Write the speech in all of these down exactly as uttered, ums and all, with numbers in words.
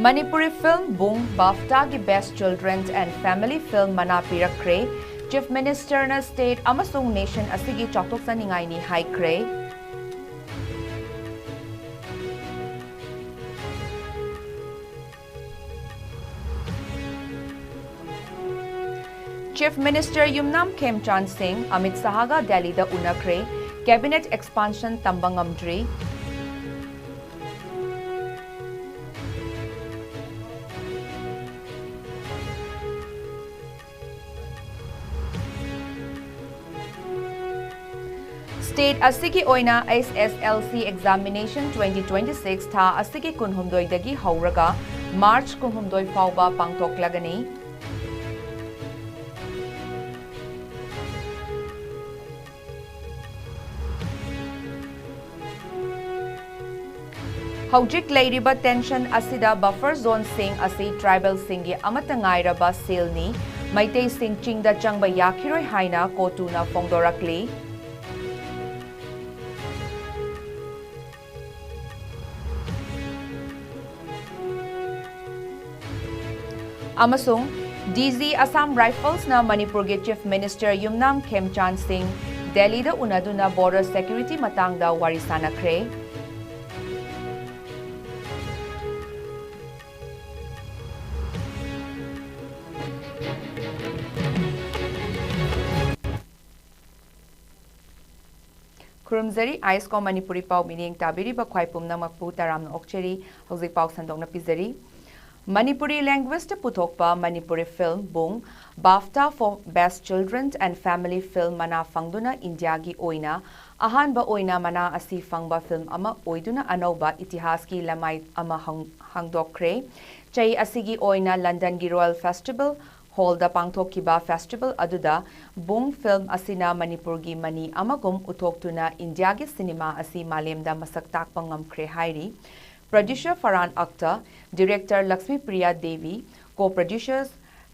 Manipuri film ꯕꯨꯡ BAFTAꯒꯤ Best Children and Family Film ꯃꯅꯥ ꯄꯤꯔꯛꯈ꯭ꯔꯦ꯫ Chief Ministerꯅ state ꯑꯃꯁꯨꯡ nation ꯑꯁꯤꯒꯤ ꯆꯥꯎꯊꯣꯛꯆꯅꯤꯡꯉꯥꯏꯅꯤ ꯍꯥꯏꯈ꯭ꯔꯦ꯫ Chief Minister ꯌꯨꯝꯅꯥꯝ ꯈꯦꯝꯆꯥꯟ ꯁꯤꯡ ꯑꯃꯤꯠ ꯁꯍꯥꯒ ꯗꯦꯜꯂꯤꯗ ꯎꯅꯈ꯭ꯔꯦ꯫ Cabinet expansion ꯇꯝꯕ ꯉꯝꯗ꯭ꯔꯤ꯫ State ꯑꯁꯤꯒꯤ ꯑꯣꯏꯅ H S L C examination twenty twenty-six ꯊꯥ ꯑꯁꯤꯒꯤ ꯀꯨꯟꯍꯨꯝꯗꯣꯏꯗꯒꯤ ꯍꯧꯔꯒ March ꯀꯨꯟꯍꯨꯝꯗꯣꯏ ꯐꯥꯎꯕ ꯄꯥꯡꯊꯣꯛꯂꯒꯅꯤ꯫ ꯍꯧꯖꯤꯛ ꯂꯩꯔꯤꯕ tension ꯑꯁꯤꯗ buffer zoneꯁꯤꯡ ꯑꯁꯤ tribalꯁꯤꯡꯒꯤ ꯑꯃꯠꯇ ꯉꯥꯏꯔꯕ ꯁꯤꯜꯅꯤ꯫ ꯃꯩꯇꯩꯁꯤꯡ ꯆꯤꯡꯗ ꯆꯪꯕ ꯌꯥꯈꯤꯔꯣꯏ ꯍꯥꯏꯅ ꯀꯣꯇꯨꯅ ꯐꯣꯡꯗꯣꯔꯛꯂꯤ꯫ ꯑꯃꯁꯨꯡ D G Assam Riflesꯅ ꯃꯅꯤꯄꯨꯔꯒꯤ Chief Minister ꯌꯨꯝꯅꯥꯝ ꯈꯦꯝꯆꯥꯟ ꯁꯤꯡ ꯗꯦꯜꯂꯤꯗ ꯎꯅꯗꯨꯅ border security ꯃꯇꯥꯡꯗ ꯋꯥꯔꯤ ꯁꯥꯅꯈ꯭ꯔꯦ꯫ ꯈꯨꯔꯨꯝꯖꯔꯤ, ISCO ꯃꯅꯤꯄꯨꯔꯤ ꯄꯥꯎ ꯃꯤꯠꯌꯦꯡ ꯇꯥꯕꯤꯔꯤꯕ ꯈ꯭ꯋꯥꯏ ꯄꯨꯝꯅꯃꯛꯄꯨ ꯇꯔꯥꯝꯅ ꯑꯣꯛꯆꯔꯤ꯫ ꯍꯧꯖꯤꯛ ꯄꯥꯎ ꯁꯟꯗꯣꯛꯅ ꯄꯤꯖꯔꯤ꯫ ꯃꯅꯤꯄꯨꯔꯤ language–ꯇ ꯄꯨꯊꯣꯛꯄ Manipuri film ꯕꯨꯡ BAFTA for Best Children and Family Film ꯃꯅꯥ ꯐꯪꯗꯨꯅ ꯏꯟꯗꯤꯌꯥꯒꯤ ꯑꯣꯏꯅ ꯑꯍꯥꯟꯕ ꯑꯣꯏꯅ ꯃꯅꯥ ꯑꯁꯤ ꯐꯪꯕ film ꯑꯃ ꯑꯣꯏꯗꯨꯅ ꯑꯅꯧꯕ ꯏꯇꯤꯍꯥꯁꯀꯤ ꯂꯃꯥꯏ ꯑꯃ ꯍꯪ-, ꯍꯥꯡꯗꯣꯛꯈ꯭ꯔꯦ꯫ ꯆꯍꯤ ꯑꯁꯤꯒꯤ ꯑꯣꯏꯅ ꯂꯟꯗꯟꯒꯤ Royal Festival Hallꯗ ꯄꯥꯡꯊꯣꯛꯈꯤꯕ festival ꯑꯗꯨꯗ ꯕꯨꯡ film ꯑꯁꯤꯅ ꯃꯅꯤꯄꯨꯔꯒꯤ ꯃꯅꯤ ꯑꯃꯒꯨꯝ ꯎꯠꯊꯣꯛꯇꯨꯅ ꯏꯟꯗꯤꯌꯥꯒꯤ cinema ꯑꯁꯤ ꯃꯥꯂꯦꯝꯗ ꯃꯁꯛ ꯇꯥꯛꯄ ꯉꯝꯈ꯭ꯔꯦ ꯍꯥꯏꯔꯤ꯫ Producer Farhan Akhtar, director Lakshmi Priya Devi, co-producers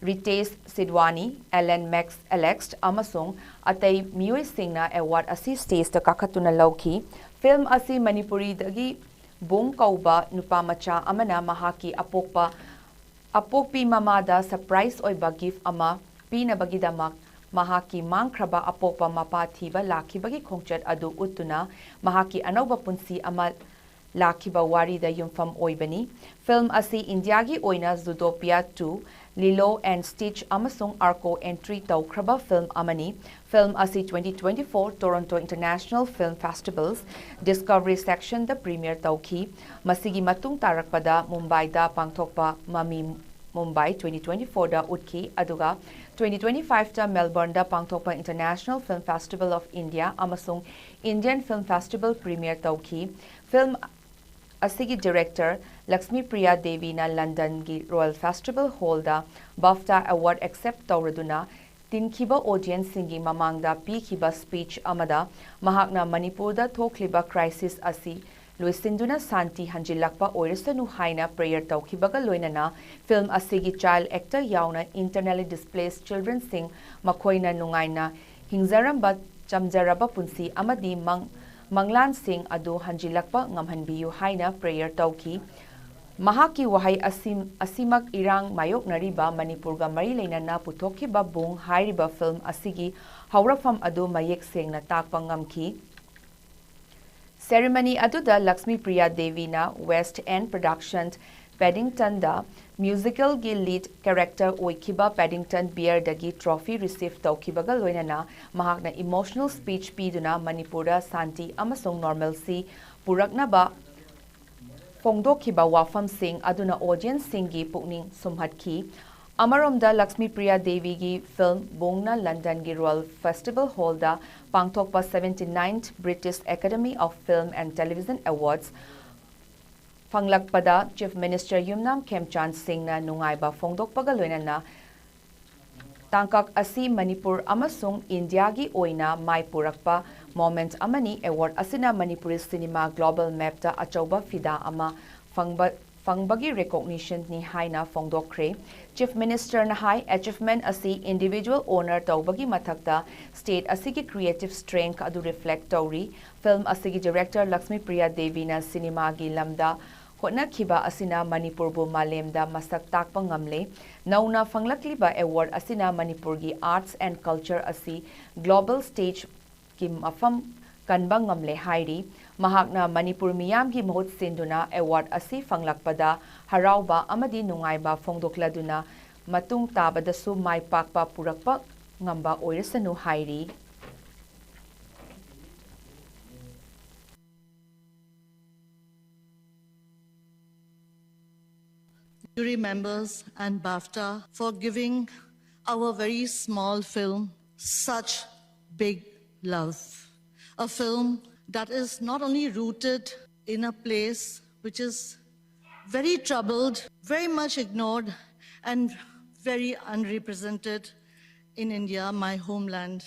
Ritesh ꯁꯤꯗꯋꯥꯅꯤ, ꯑꯦꯂꯦꯟ ꯃꯦꯛꯁ ꯑꯦꯂꯦꯛꯁ ꯑꯃꯁꯨꯡ ꯑꯇꯩ ꯃꯤꯑꯣꯏꯁꯤꯡꯅ award ꯑꯁꯤ stageꯇ ꯀꯥꯈꯠꯇꯨꯅ ꯂꯧꯈꯤ꯫ Film ꯑꯁꯤ ꯃꯅꯤꯄꯨꯔꯤꯗꯒꯤ ꯕꯨꯡ ꯀꯧꯕ ꯅꯨꯄꯥ ꯃꯆꯥ ꯑꯃꯅ ꯃꯍꯥꯛꯀꯤ ꯑꯄꯣꯛꯄ ꯑꯄꯣꯛꯄꯤ ꯃꯃꯥꯗ ꯁꯔꯄ꯭ꯔꯥꯏꯖ ꯑꯣꯏꯕ ꯒꯤꯐ ꯑꯃ ꯄꯤꯅꯕꯒꯤꯗꯃꯛ ꯃꯍꯥꯛꯀꯤ ꯃꯥꯡꯈ꯭ꯔꯕ ꯑꯄꯣꯛꯄ ꯃꯄꯥ ꯊꯤꯕ ꯂꯥꯛꯈꯤꯕꯒꯤ ꯈꯣꯡꯆꯠ ꯑꯗꯨ ꯎꯠꯇꯨꯅ ꯃꯍꯥꯛꯀꯤ ꯑꯅꯧꯕ ꯄꯨꯟꯁꯤ ꯑꯃ ꯂꯥꯛꯈꯤꯕ ꯋꯥꯔꯤꯗ ꯌꯨꯝꯐꯝ ꯑꯣꯏꯕꯅꯤ꯫ ꯐꯤꯜꯝ ꯑꯁꯤ ꯏꯟꯗꯤꯌꯥꯒꯤ ꯑꯣꯏꯅ ꯖꯨꯗꯣꯄꯤꯌꯥ ꯇꯨ, ꯂꯤꯂꯣ ꯑꯦꯟ ꯁ꯭ꯇꯤꯆ ꯑꯃꯁꯨꯡ ꯑꯥꯔꯀꯣ ꯑꯦꯟꯇ꯭ꯔꯤ ꯇꯧꯈ꯭ꯔꯕ ꯐꯤꯜꯝ ꯑꯃꯅꯤ꯫ ꯐꯤꯜꯝ ꯑꯁꯤ twenty twenty-four Toronto International Film Festival's Discovery Sectionꯗ ꯄ꯭ꯔꯤꯃꯤꯌꯔ ꯇꯧꯈꯤ꯫ ꯃꯁꯤꯒꯤ ꯃꯇꯨꯡ ꯇꯥꯔꯛꯄꯗ ꯃꯨꯝꯕꯥꯏꯗ ꯄꯥꯡꯊꯣꯛꯄ ꯃꯃꯤ ꯃꯨꯝꯕꯥꯏ twenty twenty-fourꯗ ꯎꯠꯈꯤ, ꯑꯗꯨꯒ twenty twenty-fiveꯇ ꯃꯦꯜꯕꯣꯔꯟꯗ ꯄꯥꯡꯊꯣꯛꯄ International Film Festival of India ꯑꯃꯁꯨꯡ Indian Film Festival ꯄ꯭ꯔꯤꯃꯤꯌꯔ ꯇꯧꯈꯤ꯫ ꯐꯤꯜꯝ ꯑꯁꯤꯒꯤ ꯗꯤꯔꯦꯛꯇꯔ ꯂꯛꯁꯃꯤ ꯄ꯭ꯔꯤꯌꯥ ꯗꯦꯕꯤꯅ ꯂꯟꯗꯟꯒꯤ ꯔꯣꯌꯦꯜ ꯐꯦꯁꯇꯤꯚꯦꯜ ꯍꯣꯜꯗ ꯕꯥꯐꯇꯥ ꯑꯦꯋꯥꯔꯗ ꯑꯦꯛꯁꯦꯞ ꯇꯧꯔꯗꯨꯅ ꯇꯤꯟꯈꯤꯕ ꯑꯣꯗꯤꯌꯟꯁꯁꯤꯡꯒꯤ ꯃꯃꯥꯡꯗ ꯄꯤꯈꯤꯕ ꯁ꯭ꯄꯤꯆ ꯑꯃꯗ ꯃꯍꯥꯛꯅ ꯃꯅꯤꯄꯨꯔꯗ ꯊꯣꯛꯂꯤꯕ ꯀ꯭ꯔꯥꯏꯁꯤꯁ ꯑꯁꯤ ꯂꯣꯏꯁꯤꯟꯗꯨꯅ ꯁꯥꯟꯇꯤ ꯍꯟꯖꯤꯜꯂꯛꯄ ꯑꯣꯏꯔꯁꯅꯨ ꯍꯥꯏꯅ ꯄ꯭ꯔꯦꯌꯔ ꯇꯧꯈꯤꯕꯒ ꯂꯣꯏꯅꯅ ꯐꯤꯜꯝ ꯑꯁꯤꯒꯤ ꯆꯥꯏꯜꯗ ꯑꯦꯛꯇꯔ ꯌꯥꯎꯅ internally displaced childrenꯁꯤꯡ ꯃꯈꯣꯏꯅ ꯅꯨꯡꯉꯥꯏꯅ ꯍꯤꯡꯖꯔꯝꯕ ꯆꯝꯖꯔꯕ ꯄꯨꯟꯁꯤ ꯑꯃꯗꯤ ꯃꯪ ꯃꯪꯂꯥꯟꯁꯤꯡ ꯑꯗꯨ ꯍꯟꯖꯤꯜꯂꯛꯄ ꯉꯝꯍꯟꯕꯤꯌꯨ ꯍꯥꯏꯅ ꯄ꯭ꯔꯦꯌꯔ ꯇꯧꯈꯤ꯫ ꯃꯍꯥꯛꯀꯤ ꯋꯥꯍꯩ ꯑꯁꯤ ꯑꯁꯤꯃꯛ ꯏꯔꯥꯡ ꯃꯥꯌꯣꯛꯅꯔꯤꯕ ꯃꯅꯤꯄꯨꯔꯒ ꯃꯔꯤ ꯂꯩꯅꯅ ꯄꯨꯊꯣꯛꯈꯤꯕ ꯕꯨꯡ ꯍꯥꯏꯔꯤꯕ ꯐꯤꯜꯝ ꯑꯁꯤꯒꯤ ꯍꯧꯔꯛꯐꯝ ꯑꯗꯨ ꯃꯌꯦꯛ ꯁꯦꯡꯅ ꯇꯥꯛꯄ ꯉꯝꯈꯤ꯫ ꯁꯦꯔꯤꯃꯅꯤ ꯑꯗꯨꯗ ꯂꯛꯁꯃꯤ ꯄ꯭ꯔꯤꯌꯥ ꯗꯦꯕꯤꯅ West End Production Paddingtonꯗ ꯃ꯭ꯌꯨꯖꯤꯀꯦꯜꯒꯤ ꯂꯤꯗ ꯀꯦꯔꯦꯛꯇꯔ ꯑꯣꯏꯈꯤꯕ ꯄꯦꯗꯤꯡꯇꯟ ꯕꯤꯌꯔꯗꯒꯤ ꯇ꯭ꯔꯣꯐꯤ ꯔꯤꯁꯤꯚ ꯇꯧꯈꯤꯕꯒ ꯂꯣꯏꯅꯅ ꯃꯍꯥꯛꯅ ꯏꯃꯣꯁꯅꯦꯜ ꯁ꯭ꯄꯤꯆ ꯄꯤꯗꯨꯅ ꯃꯅꯤꯄꯨꯔꯗ ꯁꯥꯟꯇꯤ ꯑꯃꯁꯨꯡ ꯅꯣꯔꯃꯦꯜꯁꯤ ꯄꯨꯔꯛꯅꯕ ꯐꯣꯡꯗꯣꯛꯈꯤꯕ ꯋꯥꯐꯝꯁꯤꯡ ꯑꯗꯨꯅ ꯑꯣꯗꯤꯌꯟꯁꯁꯤꯡꯒꯤ ꯄꯨꯛꯅꯤꯡ ꯁꯨꯝꯍꯠꯈꯤ꯫ ꯑꯃꯔꯣꯝꯗ ꯂꯛꯁꯃꯤ ꯄ꯭ꯔꯤꯌꯥ ꯗꯦꯕꯤꯒꯤ ꯐꯤꯜꯝ ꯕꯨꯡꯅ ꯂꯟꯗꯟꯒꯤ ꯔꯣꯌꯦꯜ ꯐꯦꯁꯇꯤꯚꯦꯜ ꯍꯣꯜꯗ ꯄꯥꯡꯊꯣꯛꯄ seventy-ninth British Academy of Film and Television Awards ꯐꯪꯂꯛꯄꯗ ꯆꯤꯐ ꯃꯤꯅꯤꯁꯇꯔ ꯌꯨꯝꯅꯥꯝ ꯈꯦꯝꯆꯥꯟ ꯁꯤꯡꯅ ꯅꯨꯡꯉꯥꯏꯕ ꯐꯣꯡꯗꯣꯛꯄꯒ ꯂꯣꯏꯅꯅ ꯇꯥꯡꯀꯛ ꯑꯁꯤ ꯃꯅꯤꯄꯨꯔ ꯑꯃꯁꯨꯡ ꯏꯟꯗꯤꯌꯥꯒꯤ ꯑꯣꯏꯅ ꯃꯥꯏ ꯄꯨꯔꯛꯄ ꯃꯣꯃꯦꯟꯠ ꯑꯃꯅꯤ꯫ ꯑꯦꯋꯥꯔꯗ ꯑꯁꯤꯅ ꯃꯅꯤꯄꯨꯔꯤ ꯁꯤꯅꯦꯃꯥ ꯒ꯭ꯂꯣꯕꯦꯜ ꯃꯦꯞꯇ ꯑꯆꯧꯕ ꯐꯤꯗꯥ ꯑꯃ ꯐꯪꯕ ꯐꯪꯕꯒꯤ recognition ꯅꯤ ꯍꯥꯏꯅ ꯐꯣꯡꯗꯣꯛꯈ꯭ꯔꯦ꯫ Chief Minister ꯅ ꯍꯥꯏ, achievement ꯑꯁꯤ individual honour ꯇꯧꯕꯒꯤ ꯃꯊꯛꯇ state ꯑꯁꯤꯒꯤ creative strength ꯑꯗꯨ reflect ꯇꯧꯔꯤ꯫ Film ꯑꯁꯤꯒꯤ director ꯂꯛꯁꯃꯤ ꯄ꯭ꯔꯤꯌꯥ ꯗꯦꯕꯤꯅ ꯁꯤꯅꯦꯃꯥꯒꯤ ꯂꯝꯗ ꯍꯣꯠꯅꯈꯤꯕ ꯑꯁꯤꯅ ꯃꯅꯤꯄꯨꯔꯕꯨ ꯃꯥꯂꯦꯝꯗ ꯃꯁꯛ ꯇꯥꯛꯄ ꯉꯝꯂꯦ꯫ ꯅꯧꯅ ꯐꯪꯂꯛꯂꯤꯕ award ꯑꯁꯤꯅ ꯃꯅꯤꯄꯨꯔꯒꯤ arts and culture ꯑꯁꯤ global stage ꯒꯤ ꯃꯐꯝ ꯀꯟꯕ ꯉꯝꯂꯦ ꯍꯥꯏꯔꯤ꯫ ꯃꯍꯥꯛꯅ ꯃꯅꯤꯄꯨꯔ ꯃꯤꯌꯥꯝꯒꯤ ꯃꯍꯨꯠ ꯁꯤꯟꯗꯨꯅ award ꯑꯁꯤ ꯐꯪꯂꯛꯄꯗ ꯍꯔꯥꯎꯕ ꯑꯃꯗꯤ ꯅꯨꯡꯉꯥꯏꯕ ꯐꯣꯡꯗꯣꯛꯂꯗꯨꯅ ꯃꯇꯨꯡ ꯇꯥꯕꯗꯁꯨ ꯃꯥꯏ ꯄꯥꯛꯄ ꯄꯨꯔꯛꯄ ꯉꯝꯕ ꯑꯣꯏꯔꯁꯅꯨ ꯍꯥꯏꯔꯤ꯫ Jury members and BAFTA for giving our very small film such big love. A film that is not only rooted in a place which is very troubled, very much ignored, and very unrepresented in India, my homeland,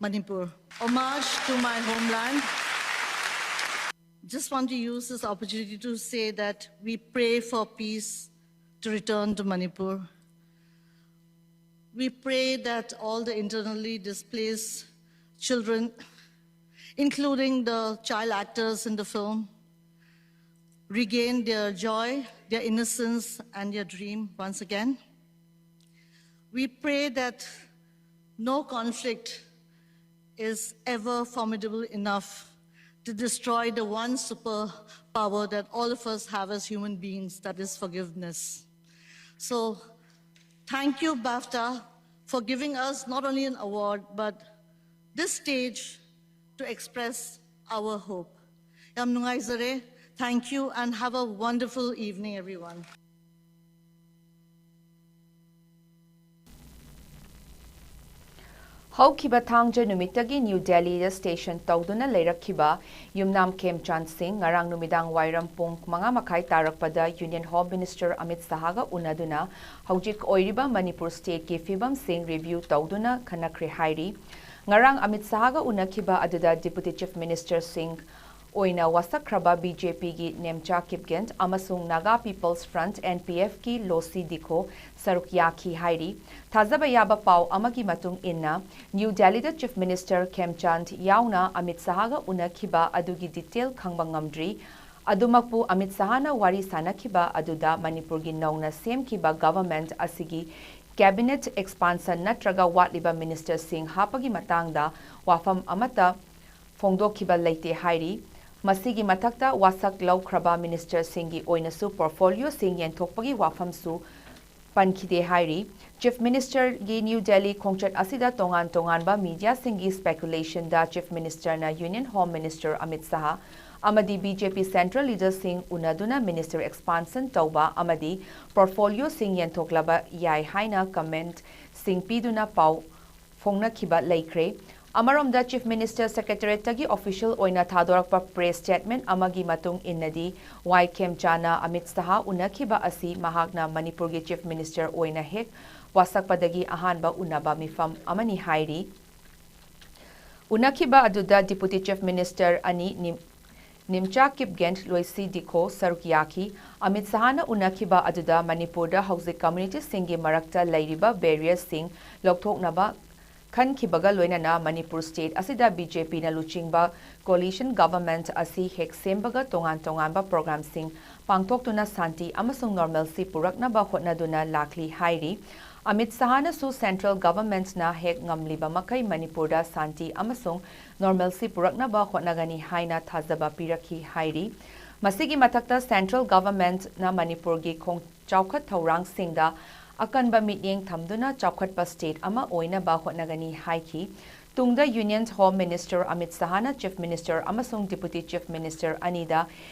Manipur. Homage to my homeland. Just want to use this opportunity to say that we pray for peace to return to Manipur. We pray that all the internally displaced children, including the child actors in the film, regain their joy, their innocence, and their dream once again. We pray that no conflict is ever formidable enough to destroy the one superpower that all of us have as human beings, that is forgiveness. So, thank you, BAFTA, for giving us not only an award, but this stage to express our hope. ꯌꯥꯝ ꯅꯨꯡꯉꯥꯏꯖꯔꯦ. Thank you and have a wonderful evening, everyone. ꯍꯧꯈꯤꯕ ꯊꯥꯡꯖ ꯅꯨꯃꯤꯠꯇꯒꯤ new ꯗꯦꯜꯂꯤꯗ station ꯇꯧꯗꯨꯅ ꯂꯩꯔꯛꯈꯤꯕ ꯌꯨꯝꯅꯥꯝ ꯈꯦꯝꯆꯥꯟ ꯁꯤꯡ ꯉꯔꯥꯡ ꯅꯨꯃꯤꯗꯥꯡ ꯋꯥꯏꯔꯝ ꯄꯨꯡ ꯃꯉꯥ ꯃꯈꯥꯏ ꯇꯥꯔꯛꯄꯗ Union Home Minister ꯑꯃꯤꯠ ꯁꯍꯥꯒ ꯎꯅꯗꯨꯅ ꯍꯧꯖꯤꯛ ꯑꯣꯏꯔꯤꯕ ꯃꯅꯤꯄꯨꯔ stateꯀꯤ ꯐꯤꯕꯝꯁꯤꯡ review ꯇꯧꯗꯨꯅ ꯈꯟꯅꯈ꯭ꯔꯦ ꯍꯥꯏꯔꯤ꯫ ꯉꯔꯥꯡ ꯑꯃꯤꯠ ꯁꯍꯥꯒ ꯎꯅꯈꯤꯕ ꯑꯗꯨꯗ Deputy Chief Minister ꯁꯤꯡ ꯑꯣꯏꯅ ꯋꯥꯁꯛꯈ꯭ꯔꯕ ꯕꯤ ꯖꯦ ꯄꯤꯒꯤ ꯅꯦꯝꯆꯥ ꯀꯤꯞꯒꯦꯟ ꯑꯃꯁꯨꯡ Naga peoples front, N P ꯑꯦꯐꯀꯤ ꯂꯣꯁꯤ ꯗꯤꯈꯣ ꯁꯔꯨꯛ ꯌꯥꯈꯤ ꯍꯥꯏꯔꯤ꯫ ꯊꯥꯖꯕ ꯌꯥꯕ ꯄꯥꯎ ꯑꯃꯒꯤ ꯃꯇꯨꯡ ꯏꯟꯅ, ꯅ꯭ꯌꯨ ꯗꯦꯜꯂꯤꯗ ꯆꯤꯐ ꯃꯤꯅꯤꯁꯇꯔ ꯈꯦꯝꯆꯥꯟꯗ ꯌꯥꯎꯅ ꯑꯃꯤꯠ ꯁꯍꯥꯒ ꯎꯅꯈꯤꯕ ꯑꯗꯨꯒꯤ ꯗꯤꯇꯦꯜ ꯈꯪꯕ ꯉꯝꯗ꯭ꯔꯤ꯫ ꯑꯗꯨꯃꯛꯄꯨ, ꯑꯃꯤꯠ ꯁꯍꯥꯅ ꯋꯥꯔꯤ ꯁꯥꯅꯈꯤꯕ ꯑꯗꯨꯗ ꯃꯅꯤꯄꯨꯔꯒꯤ ꯅꯧꯅ ꯁꯦꯝꯈꯤꯕ ꯒꯚꯔꯟꯃꯦꯟꯠ ꯑꯁꯤꯒꯤ ꯀꯦꯕꯤꯅꯦꯠ ꯑꯦꯛꯁꯄꯥꯟꯁꯟ ꯅꯠꯇ꯭ꯔꯒ ꯋꯥꯠꯂꯤꯕ ꯃꯤꯅꯤꯁꯇꯔꯁꯤꯡ ꯍꯥꯞꯄꯒꯤ ꯃꯇꯥꯡꯗ ꯋꯥꯐꯝ ꯑꯃꯠꯇ ꯐꯣꯡꯗꯣꯛꯈꯤꯕ ꯂꯩꯇꯦ ꯍꯥꯏꯔꯤ꯫ ꯃꯁꯤꯒꯤ ꯃꯊꯛꯇ, ꯋꯥꯁꯛ ꯂꯧꯈ꯭ꯔꯕ ꯃꯤꯅꯤꯁꯇꯔꯁꯤꯡꯒꯤ ꯑꯣꯏꯅꯁꯨ ꯄꯣꯔꯠꯐꯣꯂꯤꯑꯣꯁꯤꯡ ꯌꯦꯟꯊꯣꯛꯄꯒꯤ ꯋꯥꯐꯝꯁꯨ ꯄꯟꯈꯤꯗꯦ ꯍꯥꯏꯔꯤ꯫ ꯆꯤꯐ ꯃꯤꯅꯤꯁꯇꯔꯒꯤ ꯅ꯭ꯌꯨ ꯗꯦꯜꯂꯤ ꯈꯣꯡꯆꯠ ꯑꯁꯤꯗ ꯇꯣꯉꯥꯟ ꯇꯣꯉꯥꯟꯕ ꯃꯤꯗꯤꯌꯥꯁꯤꯡꯒꯤ ꯁ꯭ꯄꯦꯀꯨꯂꯦꯁꯟꯗ ꯆꯤꯐ ꯃꯤꯅꯤꯁꯇꯔꯅ union home minister Amit Shah ꯑꯃꯗꯤ ꯕꯤ ꯖꯦ ꯄꯤ ꯁꯦꯟꯇ꯭ꯔꯦꯜ ꯂꯤꯗꯔꯁꯤꯡ ꯎꯅꯗꯨꯅ ꯃꯤꯅꯤꯁꯇꯔ ꯑꯦꯛꯁꯄꯥꯟꯁꯟ ꯇꯧꯕ ꯑꯃꯗꯤ ꯄꯣꯔꯠꯐꯣꯂꯤꯑꯣꯁꯤꯡ ꯌꯦꯟꯊꯣꯛꯂꯕ ꯌꯥꯏ ꯍꯥꯏꯅ ꯀꯃꯦꯟꯠꯁꯤꯡ ꯄꯤꯗꯨꯅ ꯄꯥꯎ ꯐꯣꯡꯅꯈꯤꯕ ꯂꯩꯈ꯭ꯔꯦ꯫ ꯑꯃꯔꯣꯝꯗ, ꯆꯤꯐ ꯃꯤꯅꯤꯁꯇꯔ ꯁꯦꯀ꯭ꯔꯦꯇꯔꯤꯌꯦꯠꯇꯒꯤ ꯑꯣꯐꯤꯁꯤꯌꯦꯜ ꯑꯣꯏꯅ ꯊꯥꯗꯣꯔꯛꯄ ꯄ꯭ꯔꯦꯁ ꯁ꯭ꯇꯦꯠꯃꯦꯟꯠ ꯑꯃꯒꯤ ꯃꯇꯨꯡ ꯏꯟꯅꯗꯤ, ꯋꯥꯏ ꯈꯦꯝꯆꯥꯅ ꯑꯃꯤꯠ ꯁꯍꯥ ꯎꯅꯈꯤꯕ ꯑꯁꯤ ꯃꯍꯥꯛꯅ ꯃꯅꯤꯄꯨꯔꯒꯤ ꯆꯤꯐ ꯃꯤꯅꯤꯁꯇꯔ ꯑꯣꯏꯅ ꯍꯦꯛ ꯋꯥꯁꯛꯄꯗꯒꯤ ꯑꯍꯥꯟꯕ ꯎꯅꯕ ꯃꯤꯐꯝ ꯑꯃꯅꯤ ꯍꯥꯏꯔꯤ꯫ ꯎꯅꯈꯤꯕ ꯑꯗꯨꯗ ꯗꯤꯄꯨꯇꯤ ꯆꯤꯐ ꯃꯤꯅꯤꯁꯇꯔ ꯑꯅꯤ ꯅꯤꯝ-, ꯅꯤꯝꯆꯥ ꯀꯤꯞꯒꯦꯟ, ꯂꯣꯏꯁꯤ ꯗꯤꯈꯣ ꯁꯔꯨꯛ ꯌꯥꯈꯤ꯫ ꯑꯃꯤꯠ ꯁꯍꯥꯅ ꯎꯅꯈꯤꯕ ꯑꯗꯨꯗ ꯃꯅꯤꯄꯨꯔꯗ ꯍꯧꯖꯤꯛ ꯀꯝꯃ꯭ꯌꯨꯅꯤꯇꯤꯁꯤꯡꯒꯤ ꯃꯔꯛꯇ ꯂꯩꯔꯤꯕ ꯕꯦꯔꯤꯌꯔꯁꯤꯡ ꯂꯧꯊꯣꯛꯅꯕ ꯈꯟꯈꯤꯕꯒ ꯂꯣꯏꯅꯅ ꯃꯅꯤꯄꯨꯔ ꯁ꯭ꯇꯦꯠ ꯑꯁꯤꯗ ꯕꯤ ꯖꯦ ꯄꯤꯅ ꯂꯨꯆꯤꯡꯕ ꯀꯣꯂꯤꯁꯟ ꯒꯚꯔꯟꯃꯦꯟꯠ ꯑꯁꯤ ꯍꯦꯛ ꯁꯦꯝꯕꯒ ꯇꯣꯉꯥꯟ ꯇꯣꯉꯥꯟꯕ ꯄ꯭ꯔꯣꯒ꯭ꯔꯥꯝꯁꯤꯡ ꯄꯥꯡꯊꯣꯛꯇꯨꯅ ꯁꯥꯟꯇꯤ ꯑꯃꯁꯨꯡ ꯅꯣꯔꯃꯦꯜꯁꯤ ꯄꯨꯔꯛꯅꯕ ꯍꯣꯠꯅꯗꯨꯅ ꯂꯥꯛꯂꯤ ꯍꯥꯏꯔꯤ꯫ ꯑꯃꯤꯠ ꯁꯍꯥꯅꯁꯨ ꯁꯦꯟꯇ꯭ꯔꯦꯜ ꯒꯚꯔꯟꯃꯦꯟꯠꯅ ꯍꯦꯛ ꯉꯝꯂꯤꯕ ꯃꯈꯩ ꯃꯅꯤꯄꯨꯔꯗ ꯁꯥꯟꯇꯤ ꯑꯃꯁꯨꯡ ꯅꯣꯔꯃꯦꯜꯁꯤ ꯄꯨꯔꯛꯅꯕ ꯍꯣꯠꯅꯒꯅꯤ ꯍꯥꯏꯅ ꯊꯥꯖꯕ ꯄꯤꯔꯛꯈꯤ ꯍꯥꯏꯔꯤ꯫ ꯃꯁꯤꯒꯤ ꯃꯊꯛꯇ, ꯁꯦꯟꯇ꯭ꯔꯦꯜ ꯒꯚꯔꯟꯃꯦꯟꯠꯅ ꯃꯅꯤꯄꯨꯔꯒꯤ ꯈꯣꯡ-, ꯆꯥꯎꯈꯠ ꯊꯧꯔꯥꯡꯁꯤꯡꯗ ꯑꯀꯟꯕ ꯃꯤꯠꯌꯦꯡ ꯊꯝꯗꯨꯅ ꯆꯥꯎꯈꯠꯄ ꯁ꯭ꯇꯦꯠ ꯑꯃ ꯑꯣꯏꯅꯕ ꯍꯣꯠꯅꯒꯅꯤ ꯍꯥꯏꯈꯤ꯫ ꯇꯨꯡꯗ ꯌꯨꯅꯤꯌꯟ ꯍꯣꯝ ꯃꯤꯅꯤꯁꯇꯔ ꯑꯃꯤꯠ ꯁꯍꯥꯅ ꯆꯤꯐ ꯃꯤꯅꯤꯁꯇꯔ ꯑꯃꯁꯨꯡ ꯗꯤꯄꯨꯇꯤ ꯆꯤꯐ ꯃꯤꯅꯤꯁꯇꯔ ꯑꯅꯤꯗ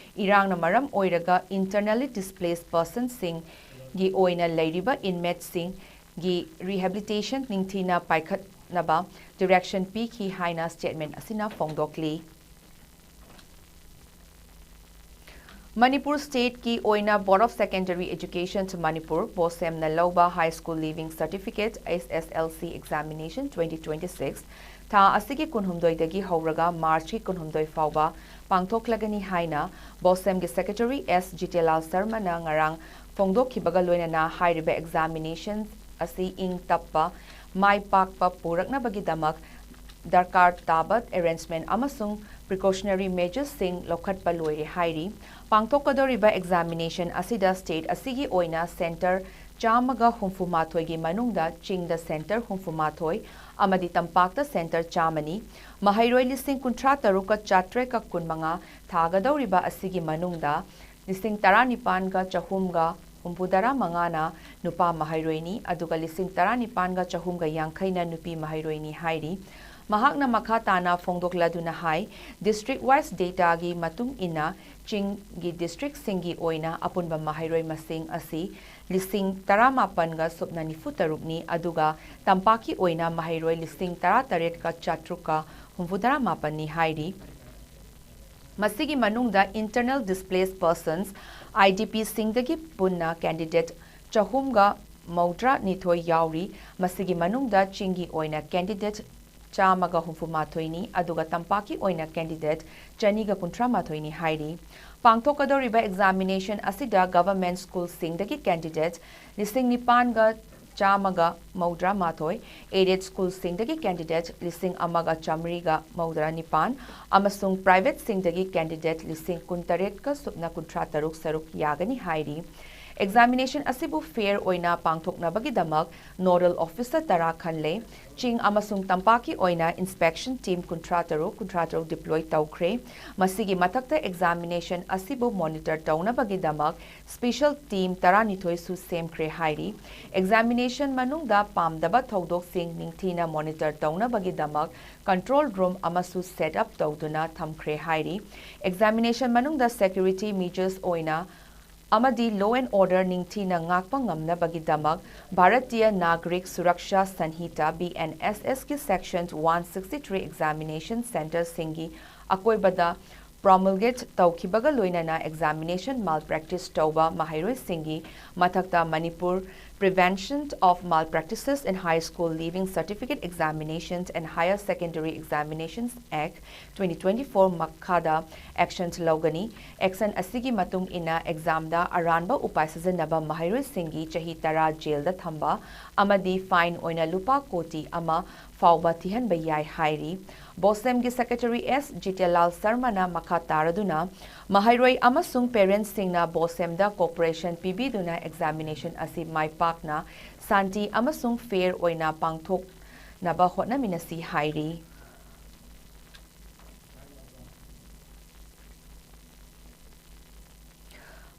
ꯏꯔꯥꯡꯅ ꯃꯔꯝ ꯑꯣꯏꯔꯒ ꯏꯟꯇꯔꯅꯦꯜꯂꯤ ꯗꯤꯁꯄ꯭ꯂꯦꯁ ꯄꯔꯁꯟꯁꯤꯡꯒꯤ ꯑꯣꯏꯅ ꯂꯩꯔꯤꯕ ꯏꯟꯃꯦꯠꯁꯤꯡꯒꯤ ꯔꯤꯍꯦꯕꯤꯂꯤꯇꯦꯁꯟ ꯅꯤꯡꯊꯤꯅ ꯄꯥꯏꯈꯠꯅꯕ ꯗꯤꯔꯦꯛꯁꯟ ꯄꯤꯈꯤ ꯍꯥꯏꯅ ꯁ꯭ꯇꯦꯠꯃꯦꯟꯠ ꯑꯁꯤꯅ ꯐꯣꯡꯗꯣꯛꯂꯤ꯫ ꯃꯅꯤꯄꯨꯔ ꯁ꯭ꯇꯦꯠꯀꯤ ꯑꯣꯏꯅ Board of Secondary Education to Manipur, ꯕꯣꯁꯦꯝꯅ ꯂꯧꯕ High School Leaving Certificate, H S L C Examination twenty twenty-six, ꯊꯥ ꯑꯁꯤꯒꯤ ꯀꯨꯟꯍꯨꯝꯗꯣꯏꯗꯒꯤ ꯍꯧꯔꯒ ꯃꯥꯔꯆꯀꯤ ꯀꯨꯟꯍꯨꯝꯗꯣꯏ ꯐꯥꯎꯕ ꯄꯥꯡꯊꯣꯛꯂꯒꯅꯤ ꯍꯥꯏꯅ ꯕꯣꯁꯦꯝꯒꯤ Secretary S ꯖꯤꯇꯦꯂꯥꯜ ꯁꯔꯃꯅ ꯉꯔꯥꯡ ꯐꯣꯡꯗꯣꯛꯈꯤꯕꯒ ꯂꯣꯏꯅꯅ ꯍꯥꯏꯔꯤꯕ examination ꯑꯁꯤ ꯏꯪ ꯇꯞꯄ, ꯃꯥꯏ ꯄꯥꯛꯄ ꯄꯨꯔꯛꯅꯕꯒꯤꯗꯃꯛ ꯗꯔꯀꯥꯔ ꯇꯥꯕ arrangement ꯑꯃꯁꯨꯡ precautionary measuresꯁꯤꯡ ꯂꯧꯈꯠꯄ ꯂꯣꯏꯔꯦ ꯍꯥꯏꯔꯤ꯫ ꯄꯥꯡꯊꯣꯛꯀꯗꯧꯔꯤꯕ examination ꯑꯁꯤꯗ state ꯑꯁꯤꯒꯤ ꯑꯣꯏꯅ centre ꯆꯥꯝꯃꯒ ꯍꯨꯝꯐꯨ ꯃꯥꯊꯣꯏꯒꯤ ꯃꯅꯨꯡꯗ ꯆꯤꯡꯗ centre ꯍꯨꯝꯐꯨ ꯃꯥꯊꯣꯏ ꯑꯃꯗꯤ ꯇꯝꯄꯥꯛꯇ centre ꯆꯥꯝꯃꯅꯤ꯫ ꯃꯍꯩꯔꯣꯏ ꯂꯤꯁꯤꯡ ꯀꯨꯟꯊ꯭ꯔꯥ ꯇꯔꯨꯛꯀ ꯆꯥꯇ꯭ꯔꯦꯠꯀ ꯀꯨꯟꯃꯉꯥ ꯊꯥꯒꯗꯧꯔꯤꯕ ꯑꯁꯤꯒꯤ ꯃꯅꯨꯡꯗ ꯂꯤꯁꯤꯡ ꯇꯔꯥꯅꯤꯄꯥꯟꯒ ꯆꯍꯨꯝꯒ ꯍꯨꯝꯐꯨꯇꯔꯥ ꯃꯉꯥꯅ ꯅꯨꯄꯥ ꯃꯍꯩꯔꯣꯏꯅꯤ, ꯑꯗꯨꯒ ꯂꯤꯁꯤꯡ ꯇꯔꯥꯅꯤꯄꯥꯟꯒ ꯆꯍꯨꯝꯒ ꯌꯥꯡꯈꯩꯅ ꯅꯨꯄꯤ ꯃꯍꯩꯔꯣꯏꯅꯤ ꯍꯥꯏꯔꯤ꯫ ꯃꯍꯥꯛꯅ ꯃꯈꯥ ꯇꯥꯅ ꯐꯣꯡꯗꯣꯛꯂꯗꯨꯅ ꯍꯥꯏ, district wise dataꯒꯤ ꯃꯇꯨꯡ ꯏꯟꯅ ꯆꯤꯡꯒꯤ districtꯁꯤꯡꯒꯤ ꯑꯣꯏꯅ ꯑꯄꯨꯟꯕ ꯃꯍꯩꯔꯣꯏ ꯃꯁꯤꯡ ꯑꯁꯤ ꯂꯤꯁꯤꯡ ꯇꯔꯥꯃꯥꯄꯟꯒ ꯁꯨꯞꯅ ꯅꯤꯐꯨ ꯇꯔꯨꯛꯅꯤ, ꯑꯗꯨꯒ ꯇꯝꯄꯥꯛꯀꯤ ꯑꯣꯏꯅ ꯃꯍꯩꯔꯣꯏ ꯂꯤꯁꯤꯡ ꯇꯔꯥꯇꯔꯦꯠꯀ ꯆꯥꯇ꯭ꯔꯨꯛꯀ ꯍꯨꯝꯐꯨꯇꯔꯥ ꯃꯥꯄꯟꯅꯤ ꯍꯥꯏꯔꯤ꯫ ꯃꯁꯤꯒꯤ ꯃꯅꯨꯡꯗ internal displaced persons, IDPꯁꯤꯡꯗꯒꯤ ꯄꯨꯟꯅ candidate ꯆꯍꯨꯝꯒ ꯃꯧꯗ꯭ꯔꯥ ꯅꯤꯊꯣꯏ ꯌꯥꯎꯔꯤ꯫ ꯃꯁꯤꯒꯤ ꯃꯅꯨꯡꯗ ꯆꯤꯡꯒꯤ ꯑꯣꯏꯅ candidate ꯆꯥꯝꯃꯒ ꯍꯨꯝꯐꯨ ꯃꯥꯊꯣꯏꯅꯤ, ꯑꯗꯨꯒ ꯇꯝꯄꯥꯛꯀꯤ ꯑꯣꯏꯅ candidate ꯆꯅꯤꯒ ꯀꯨꯟꯊ꯭ꯔꯥ ꯃꯥꯊꯣꯏꯅꯤ ꯍꯥꯏꯔꯤ꯫ ꯄꯥꯡꯊꯣꯛꯀꯗꯧꯔꯤꯕ examination ꯑꯁꯤꯗ government schoolꯁꯤꯡꯗꯒꯤ candidate ꯂꯤꯁꯤꯡ ꯅꯤꯄꯥꯟꯒ ꯆꯥꯝꯃꯒ ꯃꯧꯗ꯭ꯔꯥ ꯃꯥꯊꯣꯏ, aided schoolꯁꯤꯡꯗꯒꯤ candidate ꯂꯤꯁꯤꯡ ꯑꯃꯒ ꯆꯥꯃꯔꯤꯒ ꯃꯧꯗ꯭ꯔꯥ ꯅꯤꯄꯥꯟ ꯑꯃꯁꯨꯡ privateꯁꯤꯡꯗꯒꯤ candidate ꯂꯤꯁꯤꯡ ꯀꯨꯟꯇꯔꯦꯠꯀ ꯁꯨꯞꯅ ꯀꯨꯟꯊ꯭ꯔꯥ ꯇꯔꯨꯛ ꯁꯔꯨꯛ ꯌꯥꯒꯅꯤ ꯍꯥꯏꯔꯤ꯫ Examination ꯑꯁꯤꯕꯨ fair ꯑꯣꯏꯅ ꯄꯥꯡꯊꯣꯛꯅꯕꯒꯤꯗꯃꯛ nodal officer ꯇꯔꯥ ꯈꯜꯂꯦ꯫ ꯆꯤꯡ ꯑꯃꯁꯨꯡ ꯇꯝꯄꯥꯛꯀꯤ ꯑꯣꯏꯅ inspection team ꯀꯨꯟꯊ꯭ꯔꯥ ꯇꯔꯨꯛ, ꯀꯨꯟꯊ꯭ꯔꯥ ꯇꯔꯨꯛ deploy ꯇꯧꯈ꯭ꯔꯦ꯫ ꯃꯁꯤꯒꯤ ꯃꯊꯛꯇ examination ꯑꯁꯤꯕꯨ monitor ꯇꯧꯅꯕꯒꯤꯗꯃꯛ special team ꯇꯔꯥꯅꯤꯊꯣꯏꯁꯨ ꯁꯦꯝꯈ꯭ꯔꯦ ꯍꯥꯏꯔꯤ꯫ Examination ꯃꯅꯨꯡꯗ ꯄꯥꯝꯗꯕ ꯊꯧꯗꯣꯛꯁꯤꯡ ꯅꯤꯡꯊꯤꯅ monitor ꯇꯧꯅꯕꯒꯤꯗꯃꯛ control room ꯑꯃꯁꯨ set up ꯇꯧꯗꯨꯅ ꯊꯝꯈ꯭ꯔꯦ ꯍꯥꯏꯔꯤ꯫ Examination ꯃꯅꯨꯡꯗ security measures ꯑꯣꯏꯅ ꯑꯃꯗꯤ law and order ꯅꯤꯡꯊꯤꯅ ꯉꯥꯛꯄ ꯉꯝꯅꯕꯒꯤꯗꯃꯛ Bharatiya ꯅꯥꯒꯔꯤꯛ Suraksha ꯁꯟꯍꯤꯇꯥ, BNSSꯀꯤ section one sixty three examination centreꯁꯤꯡꯒꯤ ꯑꯀꯣꯏꯕꯗ promulgate ꯇꯧꯈꯤꯕꯒ ꯂꯣꯏꯅꯅ examination malpractice ꯇꯧꯕ ꯃꯍꯩꯔꯣꯏꯁꯤꯡꯒꯤ ꯃꯊꯛꯇ Manipur Prevention of Malpractices in High School Leaving Certificate Examinations and Higher Secondary Examinations Act twenty twenty-four ꯃꯈꯥꯗ action ꯂꯧꯒꯅꯤ꯫ Action ꯑꯁꯤꯒꯤ ꯃꯇꯨꯡ ꯏꯟꯅ examꯗ ꯑꯔꯥꯟꯕ ꯎꯄꯥꯏ ꯁꯤꯖꯤꯟꯅꯕ ꯃꯍꯩꯔꯣꯏꯁꯤꯡꯒꯤ ꯆꯍꯤ ꯇꯔꯥ jailꯗ ꯊꯝꯕ ꯑꯃꯗꯤ fine ꯑꯣꯏꯅ ꯂꯨꯄꯥ ꯀꯣꯇꯤ ꯑꯃ ꯐꯥꯎꯕ ꯊꯤꯍꯟꯕ ꯌꯥꯏ ꯍꯥꯏꯔꯤ꯫ BOSEMꯒꯤ Secretary S ꯖꯤꯇꯦꯟꯂꯥꯜ ꯁꯔꯃꯅ ꯃꯈꯥ ꯇꯥꯔꯗꯨꯅ, ꯃꯍꯩꯔꯣꯏ ꯑꯃꯁꯨꯡ parentsꯁꯤꯡꯅ BOSEMꯗ cooperation ꯄꯤꯕꯤꯗꯨꯅ examination ꯑꯁꯤ ꯃꯥꯏ ꯄꯥꯛꯅ, ꯁꯥꯟꯇꯤ ꯑꯃꯁꯨꯡ fair ꯑꯣꯏꯅ ꯄꯥꯡꯊꯣꯛꯅꯕ ꯍꯣꯠꯅꯃꯤꯟꯅꯁꯤ ꯍꯥꯏꯔꯤ꯫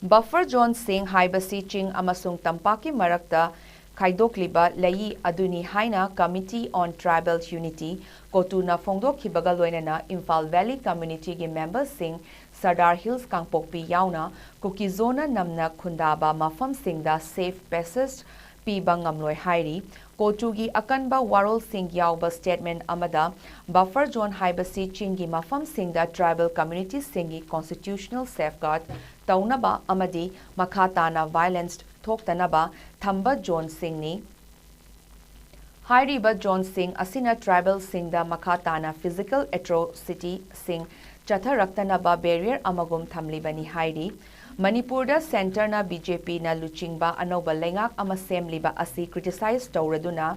Buffer zoneꯁꯤꯡ ꯍꯥꯏꯕꯁꯤ ꯆꯤꯡ ꯑꯃꯁꯨꯡ ꯇꯝꯄꯥꯛꯀꯤ ꯃꯔꯛꯇ ꯈꯥꯏꯗꯣꯛꯂꯤꯕ ꯂꯩꯏ ꯑꯗꯨꯅꯤ ꯍꯥꯏꯅ Committee on Tribal Unity, COTUꯅ ꯐꯣꯡꯗꯣꯛꯈꯤꯕꯒ ꯂꯣꯏꯅꯅ Imphal Valley communityꯒꯤ memberꯁꯤꯡ, Sadar Hills, ꯀꯥꯡꯄꯣꯛꯄꯤ ꯌꯥꯎꯅ Kuki-Zona ꯅꯝꯅ ꯈꯨꯟꯗꯥꯕ ꯃꯐꯝꯁꯤꯡꯗ safe passage ꯄꯤꯕ ꯉꯝꯂꯣꯏ ꯍꯥꯏꯔꯤ꯫ COTUꯒꯤ ꯑꯀꯟꯕ ꯋꯥꯔꯣꯜꯁꯤꯡ ꯌꯥꯎꯕ statement ꯑꯃꯗ, buffer zone ꯍꯥꯏꯕꯁꯤ ꯆꯤꯡꯒꯤ ꯃꯐꯝꯁꯤꯡꯗ tribal communityꯁꯤꯡꯒꯤ constitutional safeguard ꯇꯧꯅꯕ ꯑꯃꯗꯤ ꯃꯈꯥ ꯇꯥꯅ violence ꯊꯣꯛꯇꯅꯕ ꯊꯝꯕ zoneꯁꯤꯡꯅꯤ꯫ ꯍꯥꯏꯔꯤꯕ zoneꯁꯤꯡ ꯑꯁꯤꯅ tribalꯁꯤꯡꯗ ꯃꯈꯥ ꯇꯥꯅ physical atrocityꯁꯤꯡ ꯆꯠꯊꯔꯛꯇꯅꯕ barrier ꯑꯃꯒꯨꯝ ꯊꯝꯂꯤꯕꯅꯤ ꯍꯥꯏꯔꯤ꯫ ꯃꯅꯤꯄꯨꯔꯗ centreꯅ BJPꯅ ꯂꯨꯆꯤꯡꯕ ꯑꯅꯧꯕ ꯂꯩꯉꯥꯛ ꯑꯃ ꯁꯦꯝꯂꯤꯕ ꯑꯁꯤ criticize ꯇꯧꯔꯗꯨꯅ,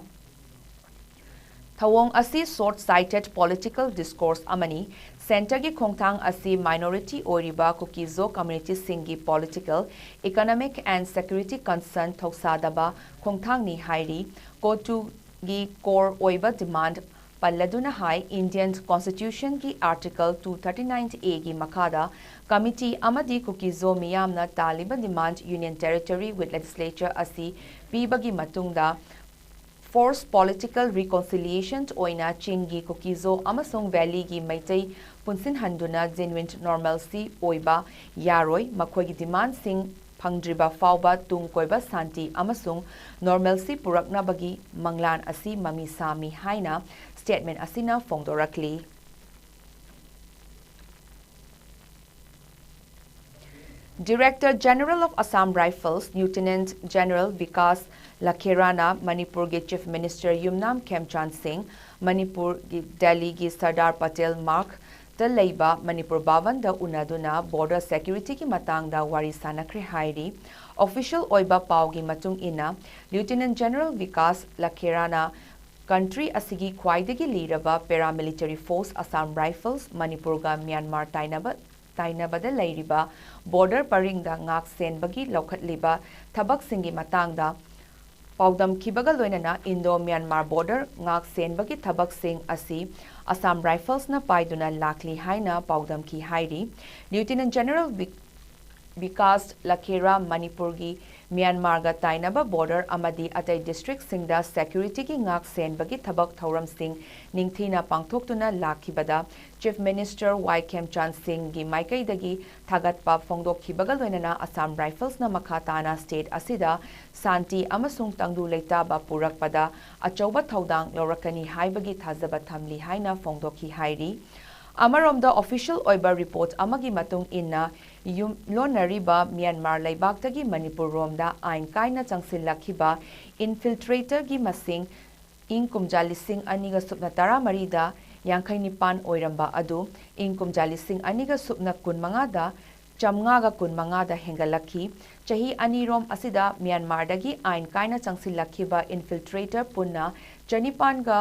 ꯊꯧꯑꯣꯡ ꯑꯁꯤ short-sighted political discourse ꯑꯃꯅꯤ꯫ Centreꯒꯤ ꯈꯣꯡꯊꯥꯡ ꯑꯁꯤ minority ꯑꯣꯏꯔꯤꯕ Kuki-Zo communityꯁꯤꯡꯒꯤ political, economic and security concern ꯊꯧꯁꯥꯗꯕ ꯈꯣꯡꯊꯥꯡꯅꯤ ꯍꯥꯏꯔꯤ꯫ COTUꯒꯤ core ꯑꯣꯏꯕ demand ꯄꯜꯂꯗꯨꯅ ꯍꯥꯏ, Indian Constitutionꯒꯤ Article two thirty-nine Aꯒꯤ ꯃꯈꯥꯗ committee ꯑꯃꯗꯤ Kuki-Zo ꯃꯤꯌꯥꯝꯅ ꯇꯥꯜꯂꯤꯕ demand Union Territory with Legislature ꯑꯁꯤ ꯄꯤꯕꯒꯤ ꯃꯇꯨꯡꯗ force political reconciliation ꯑꯣꯏꯅ ꯆꯤꯡꯒꯤ Kuki-Zo ꯑꯃꯁꯨꯡ valleyꯒꯤ ꯃꯩꯇꯩ ꯄꯨꯟꯁꯤꯟꯍꯟꯗꯨꯅ genuine normalcy ꯑꯣꯏꯕ ꯌꯥꯔꯣꯏ꯫ ꯃꯈꯣꯏꯒꯤ demandꯁꯤꯡ ꯐꯪꯗ꯭ꯔꯤꯕ ꯐꯥꯎꯕ ꯇꯨꯡ ꯀꯣꯏꯕ ꯁꯥꯟꯇꯤ ꯑꯃꯁꯨꯡ normalcy ꯄꯨꯔꯛꯅꯕꯒꯤ ꯃꯪꯂꯥꯟ ꯑꯁꯤ ꯃꯃꯤ ꯁꯥꯃꯤ ꯍꯥꯏꯅ statement ꯑꯁꯤꯅ ꯐꯣꯡꯗꯣꯔꯛꯂꯤ꯫ Director General of Assam Rifles, Lieutenant General Vikas Lakherana, ꯃꯅꯤꯄꯨꯔꯒꯤ Chief Minister ꯌꯨꯝꯅꯥꯝ ꯈꯦꯝꯆꯥꯟ ꯁꯤꯡ, ꯃꯅꯤꯄꯨꯔꯒꯤ ꯗꯦꯜꯂꯤꯒꯤ ꯁꯔꯗꯥꯔ ꯄꯇꯦꯜ ꯃꯥꯔꯛꯇ ꯂꯩꯕ ꯃꯅꯤꯄꯨꯔ ꯚꯕꯟꯗ ꯎꯅꯗꯨꯅ border securityꯒꯤ ꯃꯇꯥꯡꯗ ꯋꯥꯔꯤ ꯁꯥꯅꯈ꯭ꯔꯦ ꯍꯥꯏꯔꯤ꯫ Official ꯑꯣꯏꯕ ꯄꯥꯎꯒꯤ ꯃꯇꯨꯡ ꯏꯟꯅ, Lieutenant General ꯚꯤꯀꯥꯁ ꯂꯈꯦꯔꯥꯅ country ꯑꯁꯤꯒꯤ ꯈ꯭ꯋꯥꯏꯗꯒꯤ ꯂꯤꯔꯕ paramilitary force Assam Rifles, ꯃꯅꯤꯄꯨꯔꯒ ꯃ꯭ꯌꯥꯟꯃꯥꯔ ꯇꯥꯏꯅꯕ ꯇꯥꯏꯅꯕꯗ ꯂꯩꯔꯤꯕ border ꯄꯔꯤꯡꯗ ꯉꯥꯛ ꯁꯦꯟꯕꯒꯤ ꯂꯧꯈꯠꯂꯤꯕ ꯊꯕꯛꯁꯤꯡꯒꯤ ꯃꯇꯥꯡꯗ ꯄꯥꯎꯗꯝꯈꯤꯕꯒ ꯂꯣꯏꯅꯅ Indo Myanmar border ꯉꯥꯛ ꯁꯦꯟꯕꯒꯤ ꯊꯕꯛꯁꯤꯡ ꯑꯁꯤ Assam Riflesꯅ ꯄꯥꯏꯗꯨꯅ ꯂꯥꯛꯂꯤ ꯍꯥꯏꯅ ꯄꯥꯎꯗꯝꯈꯤ ꯍꯥꯏꯔꯤ꯫ Lieutenant General ꯕꯤꯀꯥꯁ ꯂꯈꯦꯔꯥ ꯃꯅꯤꯄꯨꯔꯒꯤ ꯃ꯭ꯌꯥꯟꯃꯥꯔꯒ ꯇꯥꯏꯅꯕ border ꯑꯃꯗꯤ ꯑꯇꯩ districtꯁꯤꯡꯗ securityꯒꯤ ꯉꯥꯛ ꯁꯦꯟꯕꯒꯤ ꯊꯕꯛ ꯊꯧꯔꯝꯁꯤꯡ ꯅꯤꯡꯊꯤꯅ ꯄꯥꯡꯊꯣꯛꯇꯨꯅ ꯂꯥꯛꯈꯤꯕꯗ Chief Minister ꯋꯥꯏ ꯈꯦꯝꯆꯥꯟ ꯁꯤꯡꯒꯤ ꯃꯥꯏꯀꯩꯗꯒꯤ ꯊꯥꯒꯠꯄ ꯐꯣꯡꯗꯣꯛꯈꯤꯕꯒ ꯂꯣꯏꯅꯅ Assam Riflesꯅ ꯃꯈꯥ ꯇꯥꯅ state ꯑꯁꯤꯗ ꯁꯥꯟꯇꯤ ꯑꯃꯁꯨꯡ ꯇꯪꯗꯨ ꯂꯩꯇꯥꯕ ꯄꯨꯔꯛꯄꯗ ꯑꯆꯧꯕ ꯊꯧꯗꯥꯡ ꯂꯧꯔꯛꯀꯅꯤ ꯍꯥꯏꯕꯒꯤ ꯊꯥꯖꯕ ꯊꯝꯂꯤ ꯍꯥꯏꯅ ꯐꯣꯡꯗꯣꯛꯈꯤ ꯍꯥꯏꯔꯤ꯫ ꯑꯃꯔꯣꯝꯗ official ꯑꯣꯏꯕ report ꯑꯃꯒꯤ ꯃꯇꯨꯡ ꯏꯟꯅ, ꯌꯨꯝꯂꯣꯟꯅꯔꯤꯕ ꯃ꯭ꯌꯥꯟꯃꯥꯔ ꯂꯩꯕꯥꯛꯇꯒꯤ ꯃꯅꯤꯄꯨꯔ ꯔꯣꯝꯗ ꯑꯥꯏꯟ ꯀꯥꯏꯅ ꯆꯪꯁꯤꯜꯂꯛꯈꯤꯕ infiltratorꯒꯤ ꯃꯁꯤꯡ ꯏꯪ ꯀꯨꯝꯖꯥ ꯂꯤꯁꯤꯡ ꯑꯅꯤꯒ ꯁꯨꯞꯅ ꯇꯔꯥꯃꯔꯤꯗ ꯌꯥꯡꯈꯩ ꯅꯤꯄꯥꯟ ꯑꯣꯏꯔꯝꯕ ꯑꯗꯨ ꯏꯪ ꯀꯨꯝꯖꯥ ꯂꯤꯁꯤꯡ ꯑꯅꯤꯒ ꯁꯨꯞꯅ ꯀꯨꯟꯃꯉꯥꯗ ꯆꯥꯝꯃꯉꯥꯒ ꯀꯨꯟꯃꯉꯥꯗ ꯍꯦꯟꯒꯠꯂꯛꯈꯤ꯫ ꯆꯍꯤ ꯑꯅꯤꯔꯣꯝ ꯑꯁꯤꯗ ꯃ꯭ꯌꯥꯟꯃꯥꯔꯗꯒꯤ ꯑꯥꯏꯟ ꯀꯥꯏꯅ ꯆꯪꯁꯤꯜꯂꯛꯈꯤꯕ infiltrator ꯄꯨꯟꯅ ꯆꯅꯤꯄꯥꯟꯒ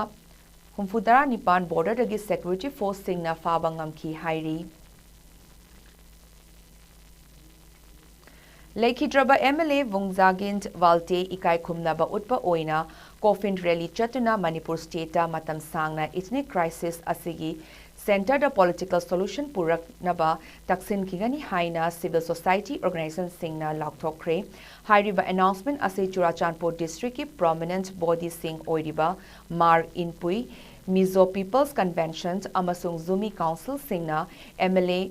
ꯍꯨꯝꯐꯨꯇꯔꯥ ꯅꯤꯄꯥꯟ borderꯗꯒꯤ security forceꯁꯤꯡꯅ ꯐꯥꯕ ꯉꯝꯈꯤ ꯍꯥꯏꯔꯤ꯫ ꯂꯩꯈꯤꯗ꯭ꯔꯕ MLA ꯚꯨꯡꯖꯥꯒꯤꯟ ꯋꯥꯜꯇꯦ ꯏꯀꯥꯏ ꯈꯨꯝꯅꯕ ꯎꯠꯄ ꯑꯣꯏꯅ coffin rally ꯆꯠꯇꯨꯅ ꯃꯅꯤꯄꯨꯔ stateꯇ ꯃꯇꯝ ꯁꯥꯡꯅ ethnic crisis ꯑꯁꯤꯒꯤ centreꯗ political solution ꯄꯨꯔꯛꯅꯕ ꯇꯛꯁꯤꯟꯈꯤꯒꯅꯤ ꯍꯥꯏꯅ civil society organizationꯁꯤꯡꯅ ꯂꯥꯎꯊꯣꯛꯈ꯭ꯔꯦ꯫ ꯍꯥꯏꯔꯤꯕ announcement ꯑꯁꯤ ꯆꯨꯔꯥꯆꯥꯟꯄꯨꯔ districtꯀꯤ prominent bodyꯁꯤꯡ ꯑꯣꯏꯔꯤꯕ ꯃꯥꯔ ꯏꯟꯄꯨꯏ, Mizo People's Convention ꯑꯃꯁꯨꯡ ꯖꯨꯃꯤ councilꯁꯤꯡꯅ MLA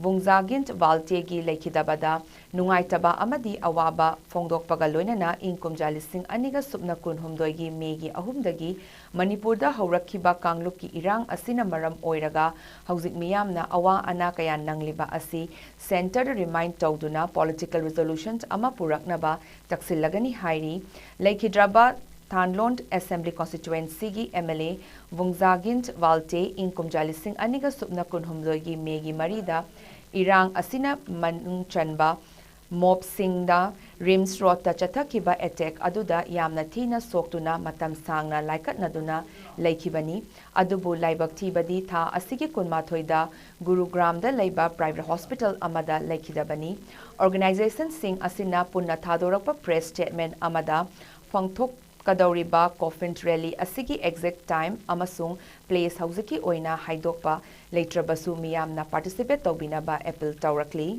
ꯚꯨꯡꯖꯥꯒꯤꯟ ꯚꯥꯜꯇꯦꯒꯤ ꯂꯩꯈꯤꯗꯕꯗ ꯅꯨꯡꯉꯥꯏꯇꯕ ꯑꯃꯗꯤ ꯑꯋꯥꯕ ꯐꯣꯡꯗꯣꯛꯄꯒ ꯂꯣꯏꯅꯅ ꯏꯪ ꯀꯨꯝꯖꯥ ꯂꯤꯁꯤꯡ ꯑꯅꯤꯒ ꯁꯨꯞꯅ ꯀꯨꯟꯍꯨꯝꯗꯣꯏꯒꯤ ꯃꯦꯒꯤ ꯑꯍꯨꯝꯗꯒꯤ ꯃꯅꯤꯄꯨꯔꯗ ꯍꯧꯔꯛꯈꯤꯕ ꯀꯥꯡꯂꯨꯞꯀꯤ ꯏꯔꯥꯡ ꯑꯁꯤꯅ ꯃꯔꯝ ꯑꯣꯏꯔꯒ ꯍꯧꯖꯤꯛ ꯃꯤꯌꯥꯝꯅ ꯑꯋꯥ ꯑꯅꯥ ꯀꯌꯥ ꯅꯪꯂꯤꯕ ꯑꯁꯤ centreꯗ remind ꯇꯧꯗꯨꯅ political resolution ꯑꯃ ꯄꯨꯔꯛꯅꯕ ꯇꯛꯁꯤꯜꯂꯒꯅꯤ ꯍꯥꯏꯔꯤ꯫ ꯂꯩꯈꯤꯗ꯭ꯔꯕ ꯊꯥꯟꯂꯣꯟ Assembly Constituencyꯒꯤ MLA ꯚꯨꯡꯖꯥꯒꯤꯟ ꯚꯥꯜꯇꯦ ꯏꯪ ꯀꯨꯝꯖꯥ ꯂꯤꯁꯤꯡ ꯑꯅꯤꯒ ꯁꯨꯞꯅ ꯀꯨꯟꯍꯨꯝꯗꯣꯏꯒꯤ ꯃꯦꯒꯤ ꯃꯔꯤꯗ ꯏꯔꯥꯡ ꯑꯁꯤꯅ ꯃꯅꯨꯡ ꯆꯟꯕ ꯃꯣꯞꯁꯤꯡꯗ ꯔꯤꯝꯁ ꯔꯣꯗꯇ ꯆꯠꯊꯈꯤꯕ attack ꯑꯗꯨꯗ ꯌꯥꯝꯅ ꯊꯤꯅ ꯁꯣꯛꯇꯨꯅ ꯃꯇꯝ ꯁꯥꯡꯅ ꯂꯥꯏꯀꯠꯅꯗꯨꯅ ꯂꯩꯈꯤꯕꯅꯤ꯫ ꯑꯗꯨꯕꯨ ꯂꯥꯏꯕꯛ ꯊꯤꯕꯗꯤ ꯊꯥ ꯑꯁꯤꯒꯤ ꯀꯨꯟꯃꯥꯊꯣꯏꯗ ꯒꯨꯔꯨꯒ꯭ꯔꯥꯝꯗ ꯂꯩꯕ private hospital ꯑꯃꯗ ꯂꯩꯈꯤꯗꯕꯅꯤ꯫ Organisationꯁꯤꯡ ꯑꯁꯤꯅ ꯄꯨꯟꯅ ꯊꯥꯗꯣꯔꯛꯄ press statement ꯑꯃꯗ ꯐꯣꯡꯊꯣꯛꯀꯗꯧꯔꯤꯕ coffin rally ꯑꯁꯤꯒꯤ exact time ꯑꯃꯁꯨꯡ place ꯍꯧꯖꯤꯛꯀꯤ ꯑꯣꯏꯅ ꯍꯥꯏꯗꯣꯛꯄ ꯂꯩꯇ꯭ꯔꯕꯁꯨ ꯃꯤꯌꯥꯝꯅ participate ꯇꯧꯕꯤꯅꯕ appeal ꯇꯧꯔꯛꯂꯤ꯫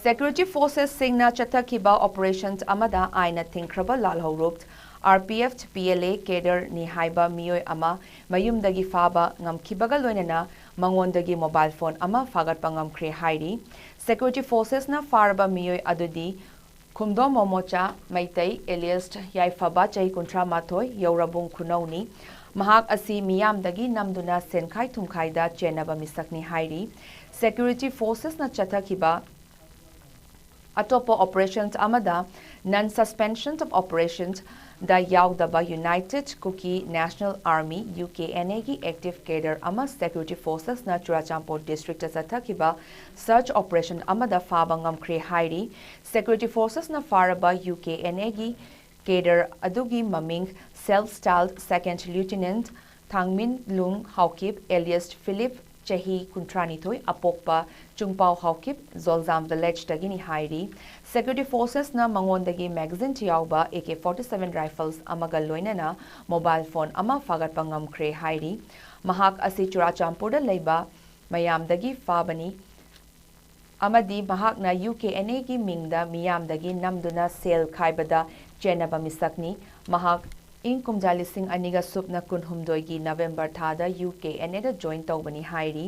Security forcesꯁꯤꯡꯅ ꯆꯠꯊꯈꯤꯕ operation ꯑꯃꯗ ꯑꯥꯏꯟꯅ ꯊꯤꯡꯈ꯭ꯔꯕ ꯂꯥꯜꯍꯧꯂꯨꯞ RPF PLA cadreꯅꯤ ꯍꯥꯏꯕ ꯃꯤꯑꯣꯏ ꯑꯃ ꯃꯌꯨꯝꯗꯒꯤ ꯐꯥꯕ ꯉꯝꯈꯤꯕꯒ ꯂꯣꯏꯅꯅ ꯃꯉꯣꯟꯗꯒꯤ mobile phone ꯑꯃ ꯐꯥꯒꯠꯄ ꯉꯝꯈ꯭ꯔꯦ ꯍꯥꯏꯔꯤ꯫ Security forcesꯅ ꯐꯥꯔꯕ ꯃꯤꯑꯣꯏ ꯑꯗꯨꯗꯤ ꯈꯨꯝꯗꯣ ꯃꯣꯃꯣꯆꯥ ꯃꯩꯇꯩ alias ꯌꯥꯏꯐꯕ, ꯆꯍꯤ ꯀꯨꯟꯊ꯭ꯔꯥ ꯃꯥꯊꯣꯏ, ꯌꯧꯔꯕꯨꯡ ꯈꯨꯅꯧꯅꯤ꯫ ꯃꯍꯥꯛ ꯑꯁꯤ ꯃꯤꯌꯥꯝꯗꯒꯤ ꯅꯝꯗꯨꯅ ꯁꯦꯟꯈꯥꯏ ꯊꯨꯝꯈꯥꯏꯗ ꯆꯦꯟꯅꯕ ꯃꯤꯁꯛꯅꯤ ꯍꯥꯏꯔꯤ꯫ Security forcesꯅ ꯆꯠꯊꯈꯤꯕ ꯑꯇꯣꯞꯄ operation ꯑꯃꯗ non-suspension of operations ꯗ ꯌꯥꯎꯗꯕ United Kuki National Army, UKNAꯒꯤ active cadre ꯑꯃ security forcesꯅ ꯆꯨꯔꯥꯆꯥꯟꯄꯨꯔ districtꯇ ꯆꯠꯊꯈꯤꯕ search operation ꯑꯃꯗ ꯐꯥꯕ ꯉꯝꯈ꯭ꯔꯦ ꯍꯥꯏꯔꯤ꯫ Security forcesꯅ ꯐꯥꯔꯕ UKNAꯒꯤ cadre ꯑꯗꯨꯒꯤ ꯃꯃꯤꯡ self-styled Second Lieutenant ꯊꯥꯡꯃꯤꯟꯂꯨꯡ Haokip alias Philip, ꯆꯍꯤ ꯀꯨꯟꯊ꯭ꯔꯥꯅꯤꯊꯣꯏ, ꯑꯄꯣꯛꯄ ꯆꯨꯡꯄꯥꯎ ꯍꯥꯎꯀꯤꯞ, ꯖꯣꯜꯖꯥꯝ villageꯇꯒꯤꯅꯤ ꯍꯥꯏꯔꯤ꯫ Security forcesꯅ ꯃꯉꯣꯟꯗꯒꯤ magazine ꯌꯥꯎꯕ AK forty seven rifles ꯑꯃꯒ ꯂꯣꯏꯅꯅ mobile phone ꯑꯃ ꯐꯥꯒꯠꯄ ꯉꯝꯈ꯭ꯔꯦ ꯍꯥꯏꯔꯤ꯫ ꯃꯍꯥꯛ ꯑꯁꯤ ꯆꯨꯔꯥꯆꯥꯟꯄꯨꯔꯗ ꯂꯩꯕ ꯃꯌꯥꯝꯗꯒꯤ ꯐꯥꯕꯅꯤ ꯑꯃꯗꯤ ꯃꯍꯥꯛꯅ UKNAꯒꯤ ꯃꯤꯡꯗ ꯃꯤꯌꯥꯝꯗꯒꯤ ꯅꯝꯗꯨꯅ ꯁꯦꯜ ꯈꯥꯏꯕꯗ ꯆꯦꯟꯅꯕ ꯃꯤꯁꯛꯅꯤ꯫ ꯃꯍꯥꯛ ꯏꯪ ꯀꯨꯝꯖꯥ ꯂꯤꯁꯤꯡ ꯑꯅꯤꯒ ꯁꯨꯞꯅ ꯀꯨꯟꯍꯨꯝꯗꯣꯏꯒꯤ ꯅꯕꯦꯝꯕꯔ ꯊꯥꯗ ꯌꯨ ꯀꯦ ꯑꯦꯟ ꯑꯦꯗ ꯖꯣꯏꯟ ꯇꯧꯕꯅꯤ ꯍꯥꯏꯔꯤ꯫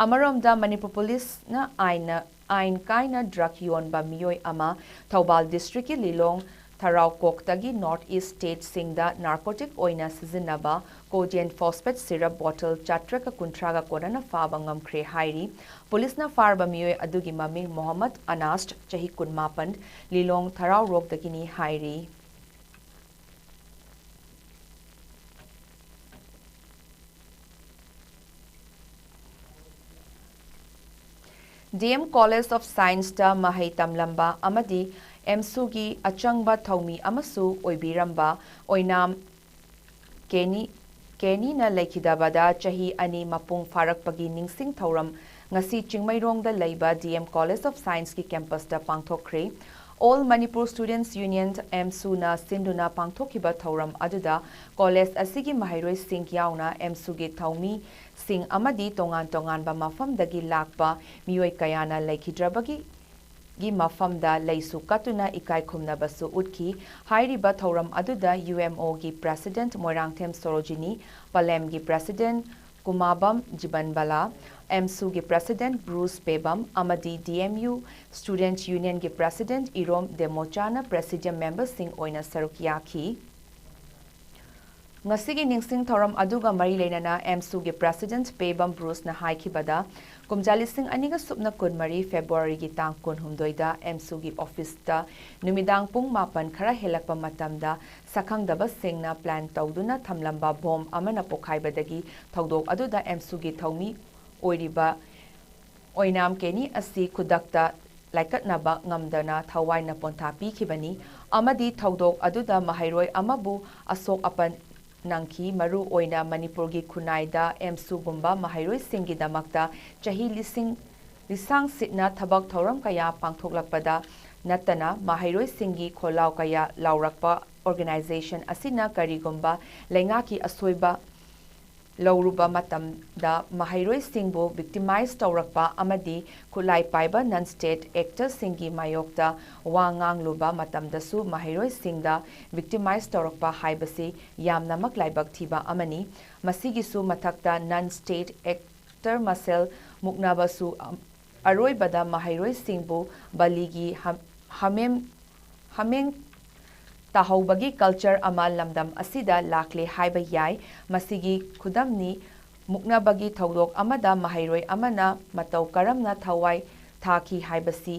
ꯑꯃꯔꯣꯝꯗ ꯃꯅꯤꯄꯨꯔ ꯄꯨꯂꯤꯁꯅ ꯑꯥꯏꯟꯅ, ꯑꯥꯏꯟ ꯀꯥꯏꯅ ꯗ꯭ꯔꯒ ꯌꯣꯟꯕ ꯃꯤꯑꯣꯏ ꯑꯃ ꯊꯧꯕꯥꯜ ꯗꯤꯁꯇ꯭ꯔꯤꯛꯀꯤ ꯂꯤꯂꯣꯡ ꯊꯔꯥꯎ ꯀꯣꯛꯇꯒꯤ ꯅꯣꯔꯠ ꯏꯁ ꯁ꯭ꯇꯦꯠꯁꯤꯡꯗ ꯅꯥꯔꯀꯣꯇꯤꯛ ꯑꯣꯏꯅ ꯁꯤꯖꯤꯟꯅꯕ ꯀꯣꯗꯤꯌꯟ ꯐꯣꯁꯐꯦꯠ ꯁꯤꯔꯞ ꯕꯣꯇꯜ ꯆꯥꯇ꯭ꯔꯦꯠꯀ ꯀꯨꯟꯊ꯭ꯔꯥꯒ ꯀꯣꯟꯅꯅ ꯐꯥꯕ ꯉꯝꯈ꯭ꯔꯦ ꯍꯥꯏꯔꯤ꯫ ꯄꯨꯂꯤꯁꯅ ꯐꯥꯔꯕ ꯃꯤꯑꯣꯏ ꯑꯗꯨꯒꯤ ꯃꯃꯤꯡ ꯃꯣꯍꯝꯃꯗ ꯑꯅꯥꯁ, ꯆꯍꯤ ꯀꯨꯟꯃꯥꯄꯟ, ꯂꯤꯂꯣꯡ ꯊꯔꯥꯎꯔꯣꯛꯇꯒꯤꯅꯤ ꯍꯥꯏꯔꯤ꯫ ꯗꯤ ꯑꯦꯝ ꯀꯣꯂꯦꯖ ꯑꯣꯐ ꯁꯥꯏꯟꯁꯇ ꯃꯍꯩ ꯇꯝꯂꯝꯕ ꯑꯃꯗꯤ ꯑꯦꯝꯁꯨꯒꯤ ꯑꯆꯪꯕ ꯊꯧꯃꯤ ꯑꯃꯁꯨ ꯑꯣꯏꯕꯤꯔꯝꯕ ꯑꯣꯏꯅꯥꯝ ꯀꯦꯅꯤ, ꯀꯦꯅꯤꯅ ꯂꯩꯈꯤꯗꯕꯗ ꯆꯍꯤ ꯑꯅꯤ ꯃꯄꯨꯡ ꯐꯥꯔꯛꯄꯒꯤ ꯅꯤꯡꯁꯤꯡ ꯊꯧꯔꯝ ꯉꯁꯤ ꯆꯤꯡꯃꯩꯔꯣꯡꯗ ꯂꯩꯕ ꯗꯤ ꯑꯦꯝ ꯀꯣꯂꯦꯖ ꯑꯣꯐ ꯁꯥꯏꯟꯁꯀꯤ ꯀꯦꯝꯄꯁꯇ ꯄꯥꯡꯊꯣꯛꯈ꯭ꯔꯦ꯫ ꯑꯣꯜ ꯃꯅꯤꯄꯨꯔ ꯁ꯭ꯇꯨꯗꯦꯟꯠꯁ ꯌꯨꯅꯤꯌꯟ, ꯑꯦꯝꯁꯨꯅ ꯁꯤꯟꯗꯨꯅ ꯄꯥꯡꯊꯣꯛꯈꯤꯕ ꯊꯧꯔꯝ ꯑꯗꯨꯗ ꯀꯣꯂꯦꯖ ꯑꯁꯤꯒꯤ ꯃꯍꯩꯔꯣꯏꯁꯤꯡ ꯌꯥꯎꯅ ꯑꯦꯝꯁꯨꯒꯤ ꯊꯧꯃꯤꯁꯤꯡ ꯑꯃꯗꯤ ꯇꯣꯉꯥꯟ ꯇꯣꯉꯥꯟꯕ ꯃꯐꯝꯗꯒꯤ ꯂꯥꯛꯄ ꯃꯤꯑꯣꯏ ꯀꯌꯥꯅ ꯂꯩꯈꯤꯗ꯭ꯔꯕꯒꯤ ꯒꯤ ꯃꯐꯝꯗ ꯂꯩꯁꯨ ꯀꯠꯇꯨꯅ ꯏꯀꯥꯏ ꯈꯨꯝꯅꯕꯁꯨ ꯎꯠꯈꯤ꯫ ꯍꯥꯏꯔꯤꯕ ꯊꯧꯔꯝ ꯑꯗꯨꯗ ꯌꯨ ꯑꯦꯝ ꯑꯣꯒꯤ ꯄ꯭ꯔꯦꯁꯤꯗꯦꯟꯠ ꯃꯣꯏꯔꯥꯡꯊꯦꯝ ꯁꯣꯔꯣꯖꯤꯅꯤ, ꯄꯂꯦꯝꯒꯤ ꯄ꯭ꯔꯦꯁꯤꯗꯦꯟꯠ ꯀꯨꯃꯥꯕꯝ ꯖꯤꯕꯟꯕꯂꯥ, ꯑꯦꯝꯁꯨꯒꯤ ꯄ꯭ꯔꯦꯁꯤꯗꯦꯟꯠ ꯕ꯭ꯔꯨꯁ ꯄꯦꯕꯝ ꯑꯃꯗꯤ ꯗꯤ ꯑꯦꯝ ꯌꯨ ꯁ꯭ꯇꯨꯗꯦꯟꯠꯁ ꯌꯨꯅꯤꯌꯟꯒꯤ ꯄ꯭ꯔꯦꯁꯤꯗꯦꯟꯠ ꯏꯔꯣꯝ ꯗꯦꯃꯣꯆꯥꯅ ꯄ꯭ꯔꯦꯁꯤꯗꯤꯌꯝ ꯃꯦꯝꯕꯔꯁꯤꯡ ꯑꯣꯏꯅ ꯁꯔꯨꯛ ꯌꯥꯈꯤ꯫ ꯉꯁꯤꯒꯤ ꯅꯤꯡꯁꯤꯡ ꯊꯧꯔꯝ ꯑꯗꯨꯒ ꯃꯔꯤ ꯂꯩꯅꯅ ꯑꯦꯝꯁꯨꯒꯤ ꯄ꯭ꯔꯦꯁꯤꯗꯦꯟꯠ ꯄꯦꯕꯝ ꯕ꯭ꯔꯨꯁꯅ ꯍꯥꯏꯈꯤꯕꯗ, ꯀꯨꯝꯖꯥ ꯂꯤꯁꯤꯡ ꯑꯅꯤꯒ ꯁꯨꯞꯅ ꯀꯨꯟꯃꯔꯤ ꯐꯦꯕ꯭ꯔꯨꯋꯥꯔꯤꯒꯤ ꯇꯥꯡ ꯀꯨꯟꯍꯨꯝꯗꯣꯏꯗ ꯑꯦꯝꯁꯨꯒꯤ ꯑꯣꯐꯤꯁꯇ ꯅꯨꯃꯤꯗꯥꯡ ꯄꯨꯡ ꯃꯥꯄꯟ ꯈꯔ ꯍꯦꯜꯂꯛꯄ ꯃꯇꯝꯗ ꯁꯛꯈꯪꯗꯕꯁꯤꯡꯅ ꯄ꯭ꯂꯥꯟ ꯇꯧꯗꯨꯅ ꯊꯝꯂꯝꯕ ꯕꯣꯝ ꯑꯃꯅ ꯄꯣꯈꯥꯏꯕꯗꯒꯤ ꯊꯧꯗꯣꯛ ꯑꯗꯨꯗ ꯑꯦꯝꯁꯨꯒꯤ ꯊꯧꯃꯤ ꯑꯣꯏꯔꯤꯕ ꯑꯣꯏꯅꯥꯝ ꯀꯦꯅꯤ ꯑꯁꯤ ꯈꯨꯗꯛꯇ ꯂꯥꯏꯀꯠꯅꯕ ꯉꯝꯗꯅ ꯊꯋꯥꯏꯅ ꯄꯣꯟꯊꯥ ꯄꯤꯈꯤꯕꯅꯤ ꯑꯃꯗꯤ ꯊꯧꯗꯣꯛ ꯑꯗꯨꯗ ꯃꯍꯩꯔꯣꯏ ꯑꯃꯕꯨ ꯑꯁꯣꯛ ꯑꯄꯟ ꯅꯪꯈꯤ꯫ ꯃꯔꯨ ꯑꯣꯏꯅ ꯃꯅꯤꯄꯨꯔꯒꯤ ꯈꯨꯟꯅꯥꯏꯗ ꯑꯦꯝꯁꯨꯒꯨꯝꯕ ꯃꯍꯩꯔꯣꯏꯁꯤꯡꯒꯤꯗꯃꯛꯇ ꯆꯍꯤ ꯂꯤꯁꯤꯡ, ꯂꯤꯁꯥꯡ ꯁꯤꯠꯅ ꯊꯕꯛ ꯊꯧꯔꯝ ꯀꯌꯥ ꯄꯥꯡꯊꯣꯛꯂꯛꯄꯗ ꯅꯠꯇꯅ ꯃꯍꯩꯔꯣꯏꯁꯤꯡꯒꯤ ꯈꯣꯜꯂꯥꯎ ꯀꯌꯥ ꯂꯥꯎꯔꯛꯄ ꯑꯣꯔꯒꯅꯥꯏꯖꯦꯁꯟ ꯑꯁꯤꯅ ꯀꯔꯤꯒꯨꯝꯕ ꯂꯩꯉꯥꯛꯀꯤ ꯑꯁꯣꯏꯕ ꯂꯧꯔꯨꯕ ꯃꯇꯝꯗ ꯃꯍꯩꯔꯣꯏꯁꯤꯡꯕꯨ ꯚꯤꯛꯇꯤꯃꯥꯏꯖ ꯇꯧꯔꯛꯄ ꯑꯃꯗꯤ ꯈꯨꯠꯂꯥꯏ ꯄꯥꯏꯕ ꯅꯟ ꯁ꯭ꯇꯦꯠ ꯑꯦꯛꯇꯔꯁꯤꯡꯒꯤ ꯃꯥꯌꯣꯛꯇ ꯋꯥ ꯉꯥꯡꯂꯨꯕ ꯃꯇꯝꯗꯁꯨ ꯃꯍꯩꯔꯣꯏꯁꯤꯡꯗ ꯚꯤꯛꯇꯤꯃꯥꯏꯖ ꯇꯧꯔꯛꯄ ꯍꯥꯏꯕꯁꯤ ꯌꯥꯝꯅꯃꯛ ꯂꯥꯏꯕꯛ ꯊꯤꯕ ꯑꯃꯅꯤ꯫ ꯃꯁꯤꯒꯤꯁꯨ ꯃꯊꯛꯇ ꯅꯟ ꯁ꯭ꯇꯦꯠ ꯑꯦꯛꯇꯔ ꯃꯁꯦꯜ ꯃꯨꯛꯅꯕꯁꯨ ꯑꯔꯣꯏꯕꯗ ꯃꯍꯩꯔꯣꯏꯁꯤꯡꯕꯨ ꯕꯂꯤꯒꯤ ꯍꯥꯃꯦꯡ ꯇꯥꯍꯧꯕꯒꯤ ꯀꯜꯆꯔ ꯑꯃ ꯂꯝꯗꯝ ꯑꯁꯤꯗ ꯂꯥꯛꯂꯦ ꯍꯥꯏꯕ ꯌꯥꯏ꯫ ꯃꯁꯤꯒꯤ ꯈꯨꯗꯝꯅꯤ, ꯃꯨꯛꯅꯕꯒꯤ ꯊꯧꯗꯣꯛ ꯑꯃꯗ ꯃꯍꯩꯔꯣꯏ ꯑꯃꯅ ꯃꯇꯧ ꯀꯔꯝꯅ ꯊꯋꯥꯏ ꯊꯥꯈꯤ ꯍꯥꯏꯕꯁꯤ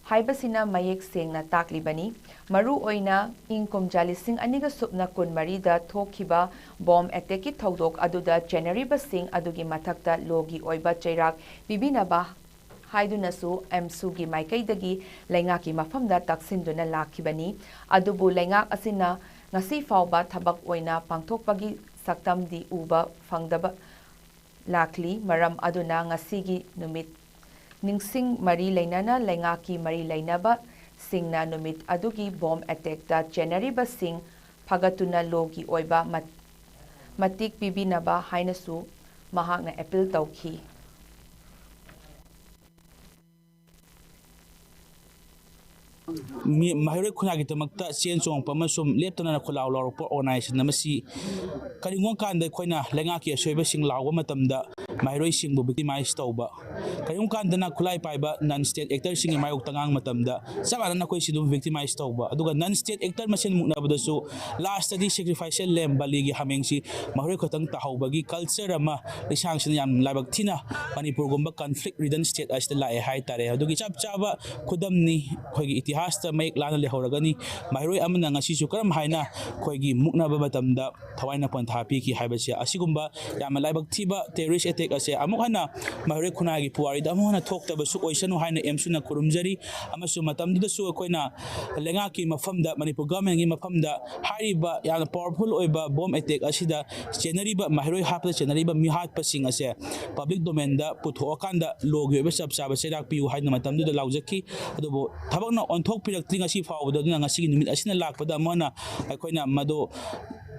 ꯍꯥꯏꯕꯁꯤꯅ ꯃꯌꯦꯛ ꯁꯦꯡꯅ ꯇꯥꯛꯂꯤꯕꯅꯤ꯫ ꯃꯔꯨ ꯑꯣꯏꯅ ꯏꯪ ꯀꯨꯝꯖꯥ ꯂꯤꯁꯤꯡ ꯑꯅꯤꯒ ꯁꯨꯞꯅ ꯀꯨꯟꯃꯔꯤꯗ ꯊꯣꯛꯈꯤꯕ ꯕꯣꯝ ꯑꯦꯇꯦꯛꯀꯤ ꯊꯧꯗꯣꯛ ꯑꯗꯨꯗ ꯆꯦꯟꯅꯔꯤꯕꯁꯤꯡ ꯑꯗꯨꯒꯤ ꯃꯊꯛꯇ ꯂꯣꯒꯤ ꯑꯣꯏꯕ ꯆꯩꯔꯥꯛ ꯄꯤꯕꯤꯅꯕ ꯍꯥꯏꯗꯨꯅꯁꯨ ꯑꯦꯝꯁꯨꯒꯤ ꯃꯥꯏꯀꯩꯗꯒꯤ ꯂꯩꯉꯥꯛꯀꯤ ꯃꯐꯝꯗ ꯇꯛꯁꯤꯟꯗꯨꯅ ꯂꯥꯛꯈꯤꯕꯅꯤ꯫ ꯑꯗꯨꯕꯨ ꯂꯩꯉꯥꯛ ꯑꯁꯤꯅ ꯉꯁꯤ ꯐꯥꯎꯕ ꯊꯕꯛ ꯑꯣꯏꯅ ꯄꯥꯡꯊꯣꯛꯄꯒꯤ ꯁꯛꯇꯝꯗꯤ ꯎꯕ ꯐꯪꯗꯕ ꯂꯥꯛꯂꯤ꯫ ꯃꯔꯝ ꯑꯗꯨꯅ ꯉꯁꯤꯒꯤ ꯅꯨꯃꯤꯠ ꯅꯤꯡꯁꯤꯡ ꯃꯔꯤ ꯂꯩꯅꯅ ꯂꯩꯉꯥꯛꯀꯤ ꯃꯔꯤ ꯂꯩꯅꯕꯁꯤꯡꯅ ꯅꯨꯃꯤꯠ ꯑꯗꯨꯒꯤ ꯕꯣꯝ ꯑꯦꯇꯦꯛꯇ ꯆꯦꯟꯅꯔꯤꯕꯁꯤꯡ ꯐꯒꯠꯇꯨꯅ ꯂꯣꯒꯤ ꯑꯣꯏꯕ ꯃꯇꯤꯛ ꯄꯤꯕꯤꯅꯕ ꯍꯥꯏꯅꯁꯨ ꯃꯍꯥꯛꯅ ꯑꯦꯄꯤꯜ ꯇꯧꯈꯤ꯫ ꯃꯍꯩꯔꯣꯏ ꯈꯨꯟꯅꯥꯏꯒꯤꯗꯃꯛꯇ ꯆꯦꯟ ꯆꯣꯡꯉꯛꯄ ꯑꯃꯁꯨꯡ ꯂꯦꯞꯇꯅ ꯈꯨꯂꯥꯎ ꯂꯥꯎꯔꯛꯄ ꯑꯣꯔꯒꯅꯥꯏꯖꯦꯁꯟ ꯑꯃꯁꯤ ꯀꯔꯤꯒꯨꯝꯕ ꯀꯥꯟꯗ ꯑꯩꯈꯣꯏꯅ ꯂꯩꯉꯥꯛꯀꯤ ꯑꯁꯣꯏꯕꯁꯤꯡ ꯂꯥꯎꯕ ꯃꯇꯝꯗ ꯃꯍꯩꯔꯣꯏꯁꯤꯡꯕꯨ ꯚꯤꯛꯇꯤꯃꯥꯏꯖ ꯇꯧꯕ, ꯀꯔꯤꯒꯨꯝꯕ ꯀꯥꯟꯗꯅ ꯈꯨꯠꯂꯥꯏ ꯄꯥꯏꯕ ꯅꯟ ꯁ꯭ꯇꯦꯠ ꯑꯦꯛꯇꯔꯁꯤꯡꯒꯤ ꯃꯥꯌꯣꯛꯇ ꯉꯥꯡꯕ ꯃꯇꯝꯗ ꯆꯞ ꯃꯥꯟꯅꯅ ꯑꯩꯈꯣꯏ ꯁꯤ ꯑꯗꯨꯝ ꯚꯤꯛꯇꯤꯃꯥꯏꯖ ꯇꯧꯕ, ꯑꯗꯨꯒ ꯅꯟ ꯁ꯭ꯇꯦꯠ ꯑꯦꯛꯇꯔ ꯃꯁꯦꯟ ꯃꯨꯛꯅꯕꯗꯁꯨ ꯂꯥꯁꯇꯗꯤ ꯁꯦꯀ꯭ꯔꯤꯐꯥꯏꯁꯦꯜ ꯂꯦꯝ ꯕꯂꯤꯒꯤ ꯍꯥꯃꯦꯡꯁꯤ ꯃꯈꯣꯏ ꯈꯛꯇꯪ ꯇꯥꯍꯧꯕꯒꯤ ꯀꯜꯆꯔ ꯑꯃ ꯂꯩꯁꯥꯡꯁꯤꯅ ꯌꯥꯝ ꯂꯥꯏꯕꯛ ꯊꯤꯅ ꯃꯅꯤꯄꯨꯔꯒꯨꯝꯕ ꯀꯟꯐ꯭ꯂꯤꯛ ꯔꯤꯗꯟ ꯁ꯭ꯇꯦꯠ ꯑꯁꯤꯗ ꯂꯥꯛꯑꯦ ꯍꯥꯏꯇꯥꯔꯦ꯫ ꯑꯗꯨꯒꯤ ꯆꯞ ꯆꯥꯕ ꯈꯨꯗꯝꯅꯤ, ꯑꯩꯈꯣꯏꯒꯤ ꯏꯇꯤꯍꯥꯁꯇ ꯃꯌꯦꯛ ꯂꯥꯅ ꯂꯩꯍꯧꯔꯒꯅꯤ꯫ ꯃꯍꯩꯔꯣꯏ ꯑꯃꯅ ꯉꯁꯤꯁꯨ ꯀꯔꯝ ꯍꯥꯏꯅ ꯑꯩꯈꯣꯏꯒꯤ ꯃꯨꯛꯅꯕ ꯃꯇꯝꯗ ꯊꯋꯥꯏꯅ ꯄꯣꯟꯊꯥ ꯄꯤꯈꯤ ꯍꯥꯏꯕꯁꯦ꯫ ꯑꯁꯤꯒꯨꯝꯕ ꯌꯥꯝꯅ ꯂꯥꯏꯕꯛ ꯊꯤꯕ ꯇꯦꯔꯣꯔꯤꯁ ꯑꯦꯇꯦꯛ ꯑꯁꯦ ꯑꯃꯨꯛ ꯍꯟꯅ ꯃꯍꯩꯔꯣꯏ ꯈꯨꯟꯅꯥꯏꯒꯤ ꯄꯨꯋꯥꯔꯤꯗ ꯑꯃꯨꯛ ꯍꯟꯅ ꯊꯣꯛꯇꯕꯁꯨ ꯑꯣꯏꯁꯅꯨ ꯍꯥꯏꯅ ꯑꯦꯝꯁꯨꯅ ꯈꯨꯔꯨꯝꯖꯔꯤ꯫ ꯑꯃꯁꯨꯡ ꯃꯇꯝꯗꯨꯗꯁꯨ ꯑꯩꯈꯣꯏꯅ ꯂꯩꯉꯥꯛꯀꯤ ꯃꯐꯝꯗ, ꯃꯅꯤꯄꯨꯔ ꯒꯚꯔꯟꯃꯦꯟꯒꯤ ꯃꯐꯝꯗ ꯍꯥꯏꯔꯤꯕ ꯌꯥꯝꯅ ꯄꯥꯋꯔꯐꯨꯜ ꯑꯣꯏꯕ ꯕꯣꯝ ꯑꯦꯇꯦꯛ ꯑꯁꯤꯗ ꯆꯦꯟꯅꯔꯤꯕ, ꯃꯍꯩꯔꯣꯏ ꯍꯥꯠꯄꯗ ꯆꯦꯟꯅꯔꯤꯕ ꯃꯤꯍꯥꯠꯄꯁꯤꯡ ꯑꯁꯦ ꯄꯕ꯭ꯂꯤꯛ ꯗꯣꯃꯦꯟꯗ ꯄꯨꯊꯣꯛꯑꯀꯥꯟꯗ ꯂꯣꯒꯤ ꯑꯣꯏꯕ ꯆꯞ ꯆꯥꯕ ꯆꯩꯔꯥꯛ ꯄꯤꯌꯨ ꯍꯥꯏꯗꯨꯅ ꯃꯇꯝꯗꯨꯗ ꯂꯥꯎꯖꯈꯤ꯫ ꯑꯗꯨꯕꯨ ꯊꯕꯛꯅ ꯑꯣꯟꯊꯣꯛꯄꯤꯔꯛꯇ꯭ꯔꯤ ꯉꯁꯤ ꯐꯥꯎꯕꯗ꯫ ꯑꯗꯨꯅ ꯉꯁꯤꯒꯤ ꯅꯨꯃꯤꯠ ꯑꯁꯤꯅ ꯂꯥꯛꯄꯗ ꯑꯃꯨꯛ ꯍꯟꯅ ꯑꯩꯈꯣꯏꯅ ꯃꯗꯨ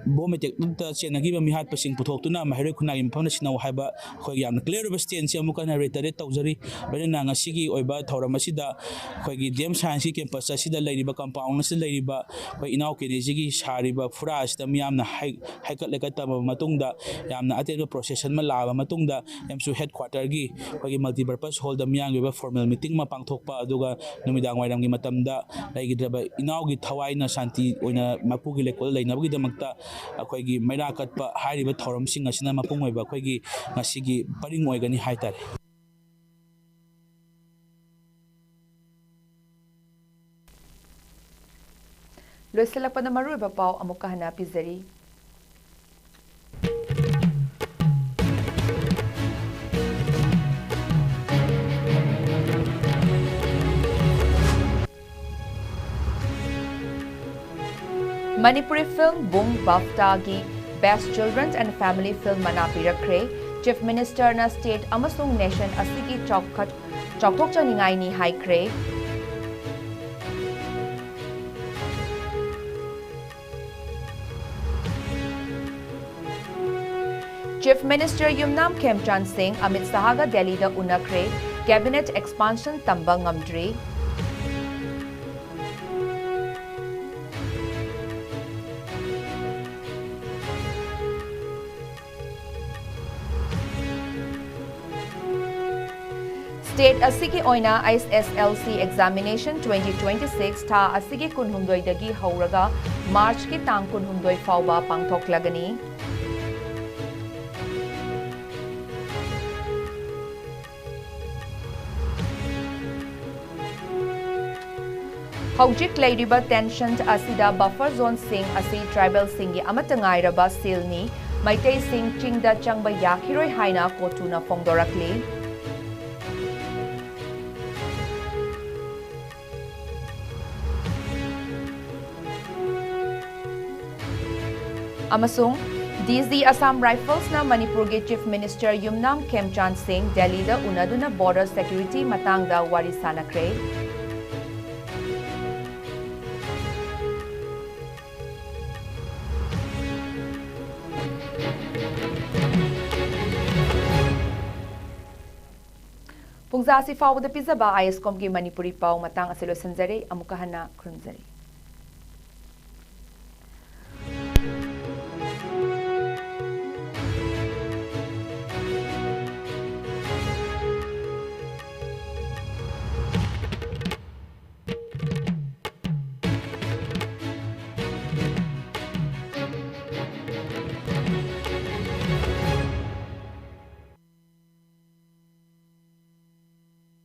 ꯕꯣꯝ ꯑꯦꯇꯦꯛꯇ ꯆꯦꯟꯅꯈꯤꯕ ꯃꯤꯍꯥꯠꯄꯁꯤꯡ ꯄꯨꯊꯣꯛꯇꯨꯅ ꯃꯍꯩꯔꯣꯏ ꯈꯨꯟꯅꯥꯏꯒꯤ ꯃꯐꯝꯗ ꯁꯤꯟꯅꯧ ꯍꯥꯏꯕ ꯑꯩꯈꯣꯏꯒꯤ ꯌꯥꯝꯅ ꯀ꯭ꯂꯤꯌꯥꯔ ꯑꯣꯏꯕ ꯁ꯭ꯇꯦꯟꯁꯁꯦ ꯑꯃꯨꯛ ꯍꯟꯅ ꯔꯤꯇꯔꯦꯠ ꯇꯧꯖꯔꯤ꯫ ꯂꯣꯏꯅꯅ ꯉꯁꯤꯒꯤ ꯑꯣꯏꯕ ꯊꯧꯔꯝ ꯑꯁꯤꯗ ꯑꯩꯈꯣꯏꯒꯤ ꯗꯤ ꯑꯦꯝ ꯁꯥꯏꯟꯁꯀꯤ ꯀꯦꯝꯄꯁ ꯑꯁꯤꯗ ꯂꯩꯔꯤꯕ ꯀꯝꯄꯥꯎꯟ ꯑꯁꯤꯗ ꯂꯩꯔꯤꯕ ꯑꯩꯈꯣꯏ ꯏꯅꯥꯎ ꯀꯦꯅꯦꯖꯤꯒꯤ ꯁꯥꯔꯤꯕ ꯐꯨꯔꯥ ꯑꯁꯤꯗ ꯃꯤꯌꯥꯝꯅ ꯍꯩ-, ꯍꯩꯀꯠ ꯂꯩꯀꯠ ꯇꯝꯃꯕ ꯃꯇꯨꯡꯗ, ꯌꯥꯝꯅ ꯑꯇꯦꯟꯕ ꯄ꯭ꯔꯣꯁꯦꯁꯟ ꯑꯃ ꯂꯥꯛꯑꯕ ꯃꯇꯨꯡꯗ, ꯑꯦꯝꯁꯨ ꯍꯦꯗ ꯀ꯭ꯋꯥꯇꯔꯒꯤ ꯑꯩꯈꯣꯏꯒꯤ ꯃꯜꯇꯤꯄꯔꯄꯁ ꯍꯣꯜꯗ ꯃꯤꯌꯥꯝꯒꯤ ꯑꯣꯏꯕ ꯐꯣꯔꯃꯦꯜ ꯃꯤꯇꯤꯡ ꯑꯃ ꯄꯥꯡꯊꯣꯛꯄ, ꯑꯗꯨꯒ ꯅꯨꯃꯤꯗꯥꯡ ꯋꯥꯏꯔꯝꯒꯤ ꯃꯇꯝꯗ ꯂꯩꯈꯤꯗ꯭ꯔꯕ ꯏꯅꯥꯎꯒꯤ ꯊꯋꯥꯏꯅ ꯁꯥꯟꯇꯤ ꯑꯣꯏꯅ ꯃꯄꯨꯒꯤ ꯂꯩꯀꯣꯜꯗ ꯂꯩꯅꯕꯒꯤꯗꯃꯛꯇ ꯑꯩꯈꯣꯏꯒꯤ ꯃꯩꯔꯥ ꯀꯠꯄ ꯍꯥꯏꯔꯤꯕ ꯊꯧꯔꯝꯁꯤꯡ ꯑꯁꯤꯅ ꯃꯄꯨꯡ ꯑꯣꯏꯕ ꯑꯩꯈꯣꯏꯒꯤ ꯉꯁꯤꯒꯤ ꯄꯔꯤꯡ ꯑꯣꯏꯒꯅꯤ ꯍꯥꯏꯇꯥꯔꯦ꯫ ꯂꯣꯏꯁꯤꯜꯂꯛꯄꯗ ꯃꯔꯨꯑꯣꯏꯕ ꯄꯥꯎ ꯑꯃꯨꯛꯀ ꯍꯟꯅ ꯄꯤꯖꯔꯤ꯫ ꯃꯅꯤꯄꯨꯔꯤ ꯐꯤꯜꯝ ꯕꯨꯡ ꯕꯥꯐꯇꯥꯒꯤ Best Children's and Family Film ꯃꯅꯥ ꯄꯤꯔꯛꯈ꯭ꯔꯦ꯫ ꯆꯤꯐ ꯃꯤꯅꯤꯁꯇꯔꯅ ꯁ꯭ꯇꯦꯠ ꯑꯃꯁꯨꯡ ꯅꯦꯁꯟ ꯑꯁꯤꯒꯤ ꯆꯥꯎꯈꯠ-, ꯆꯥꯎꯊꯣꯛꯆꯅꯤꯡꯉꯥꯏꯅꯤ ꯍꯥꯏꯈ꯭ꯔꯦ꯫ ꯆꯤꯐ ꯃꯤꯅꯤꯁꯇꯔ ꯌꯨꯝꯅꯥꯝ ꯈꯦꯝꯆꯥꯟ ꯁꯤꯡ ꯑꯃꯤꯠ ꯁꯍꯥꯒ ꯗꯦꯜꯂꯤꯗ ꯎꯅꯈ꯭ꯔꯦ꯫ ꯀꯦꯕꯤꯅꯦꯠ ꯑꯦꯛꯁꯄꯥꯟꯁꯟ ꯇꯝꯕ ꯉꯝꯗ꯭ꯔꯤ꯫ ꯁ꯭ꯇꯦꯠ ꯑꯁꯤꯒꯤ ꯑꯣꯏꯅ H S L C examination twenty twenty-six ꯊꯥ ꯑꯁꯤꯒꯤ ꯀꯨꯟꯍꯨꯝꯗꯣꯏꯗꯒꯤ ꯍꯧꯔꯒ ꯃꯥꯔꯆꯀꯤ ꯇꯥꯡ ꯀꯨꯟꯍꯨꯝꯗꯣꯏ ꯐꯥꯎꯕ ꯄꯥꯡꯊꯣꯛꯂꯒꯅꯤ꯫ ꯍꯧꯖꯤꯛ ꯂꯩꯔꯤꯕ ꯇꯦꯟꯁꯟ ꯑꯁꯤꯗ ꯕꯐꯔ ꯖꯣꯟꯁꯤꯡ ꯑꯁꯤ ꯇ꯭ꯔꯥꯏꯕꯦꯜꯁꯤꯡꯒꯤ ꯑꯃꯠꯇ ꯉꯥꯏꯔꯕ ꯁꯤꯜꯅꯤ꯫ ꯃꯩꯇꯩꯁꯤꯡ ꯆꯤꯡꯗ ꯆꯪꯕ ꯌꯥꯈꯤꯔꯣꯏ ꯍꯥꯏꯅ ꯀꯣꯇꯨꯅ ꯐꯣꯡꯗꯣꯔꯛꯂꯤ꯫ ꯑꯃꯁꯨꯡ ꯗꯤ ꯖꯤ ꯑꯁꯥꯝ ꯔꯥꯏꯐꯜꯁꯅ ꯃꯅꯤꯄꯨꯔꯒꯤ ꯆꯤꯐ ꯃꯤꯅꯤꯁꯇꯔ ꯌꯨꯝꯅꯥꯝ ꯈꯦꯝꯆꯥꯟ ꯁꯤꯡ ꯗꯦꯜꯂꯤꯗ ꯎꯅꯗꯨꯅ ꯕꯣꯔꯗꯔ ꯁꯦꯀ꯭ꯌꯨꯔꯤꯇꯤ ꯃꯇꯥꯡꯗ ꯋꯥꯔꯤ ꯁꯥꯅꯈ꯭ꯔꯦ꯫ ꯄꯨꯡꯖꯥꯁꯤ ꯐꯥꯎꯕꯗ ꯄꯤꯖꯕ ꯑꯥꯏ ꯑꯦꯁ ꯀꯣꯝꯒꯤ ꯃꯅꯤꯄꯨꯔꯤ ꯄꯥꯎ ꯃꯇꯥꯡ ꯑꯁꯤ ꯂꯣꯏꯁꯤꯟꯖꯔꯦ꯫ ꯑꯃꯨꯛꯀ ꯍꯟꯅ ꯈꯨꯔꯨꯝꯖꯔꯤ꯫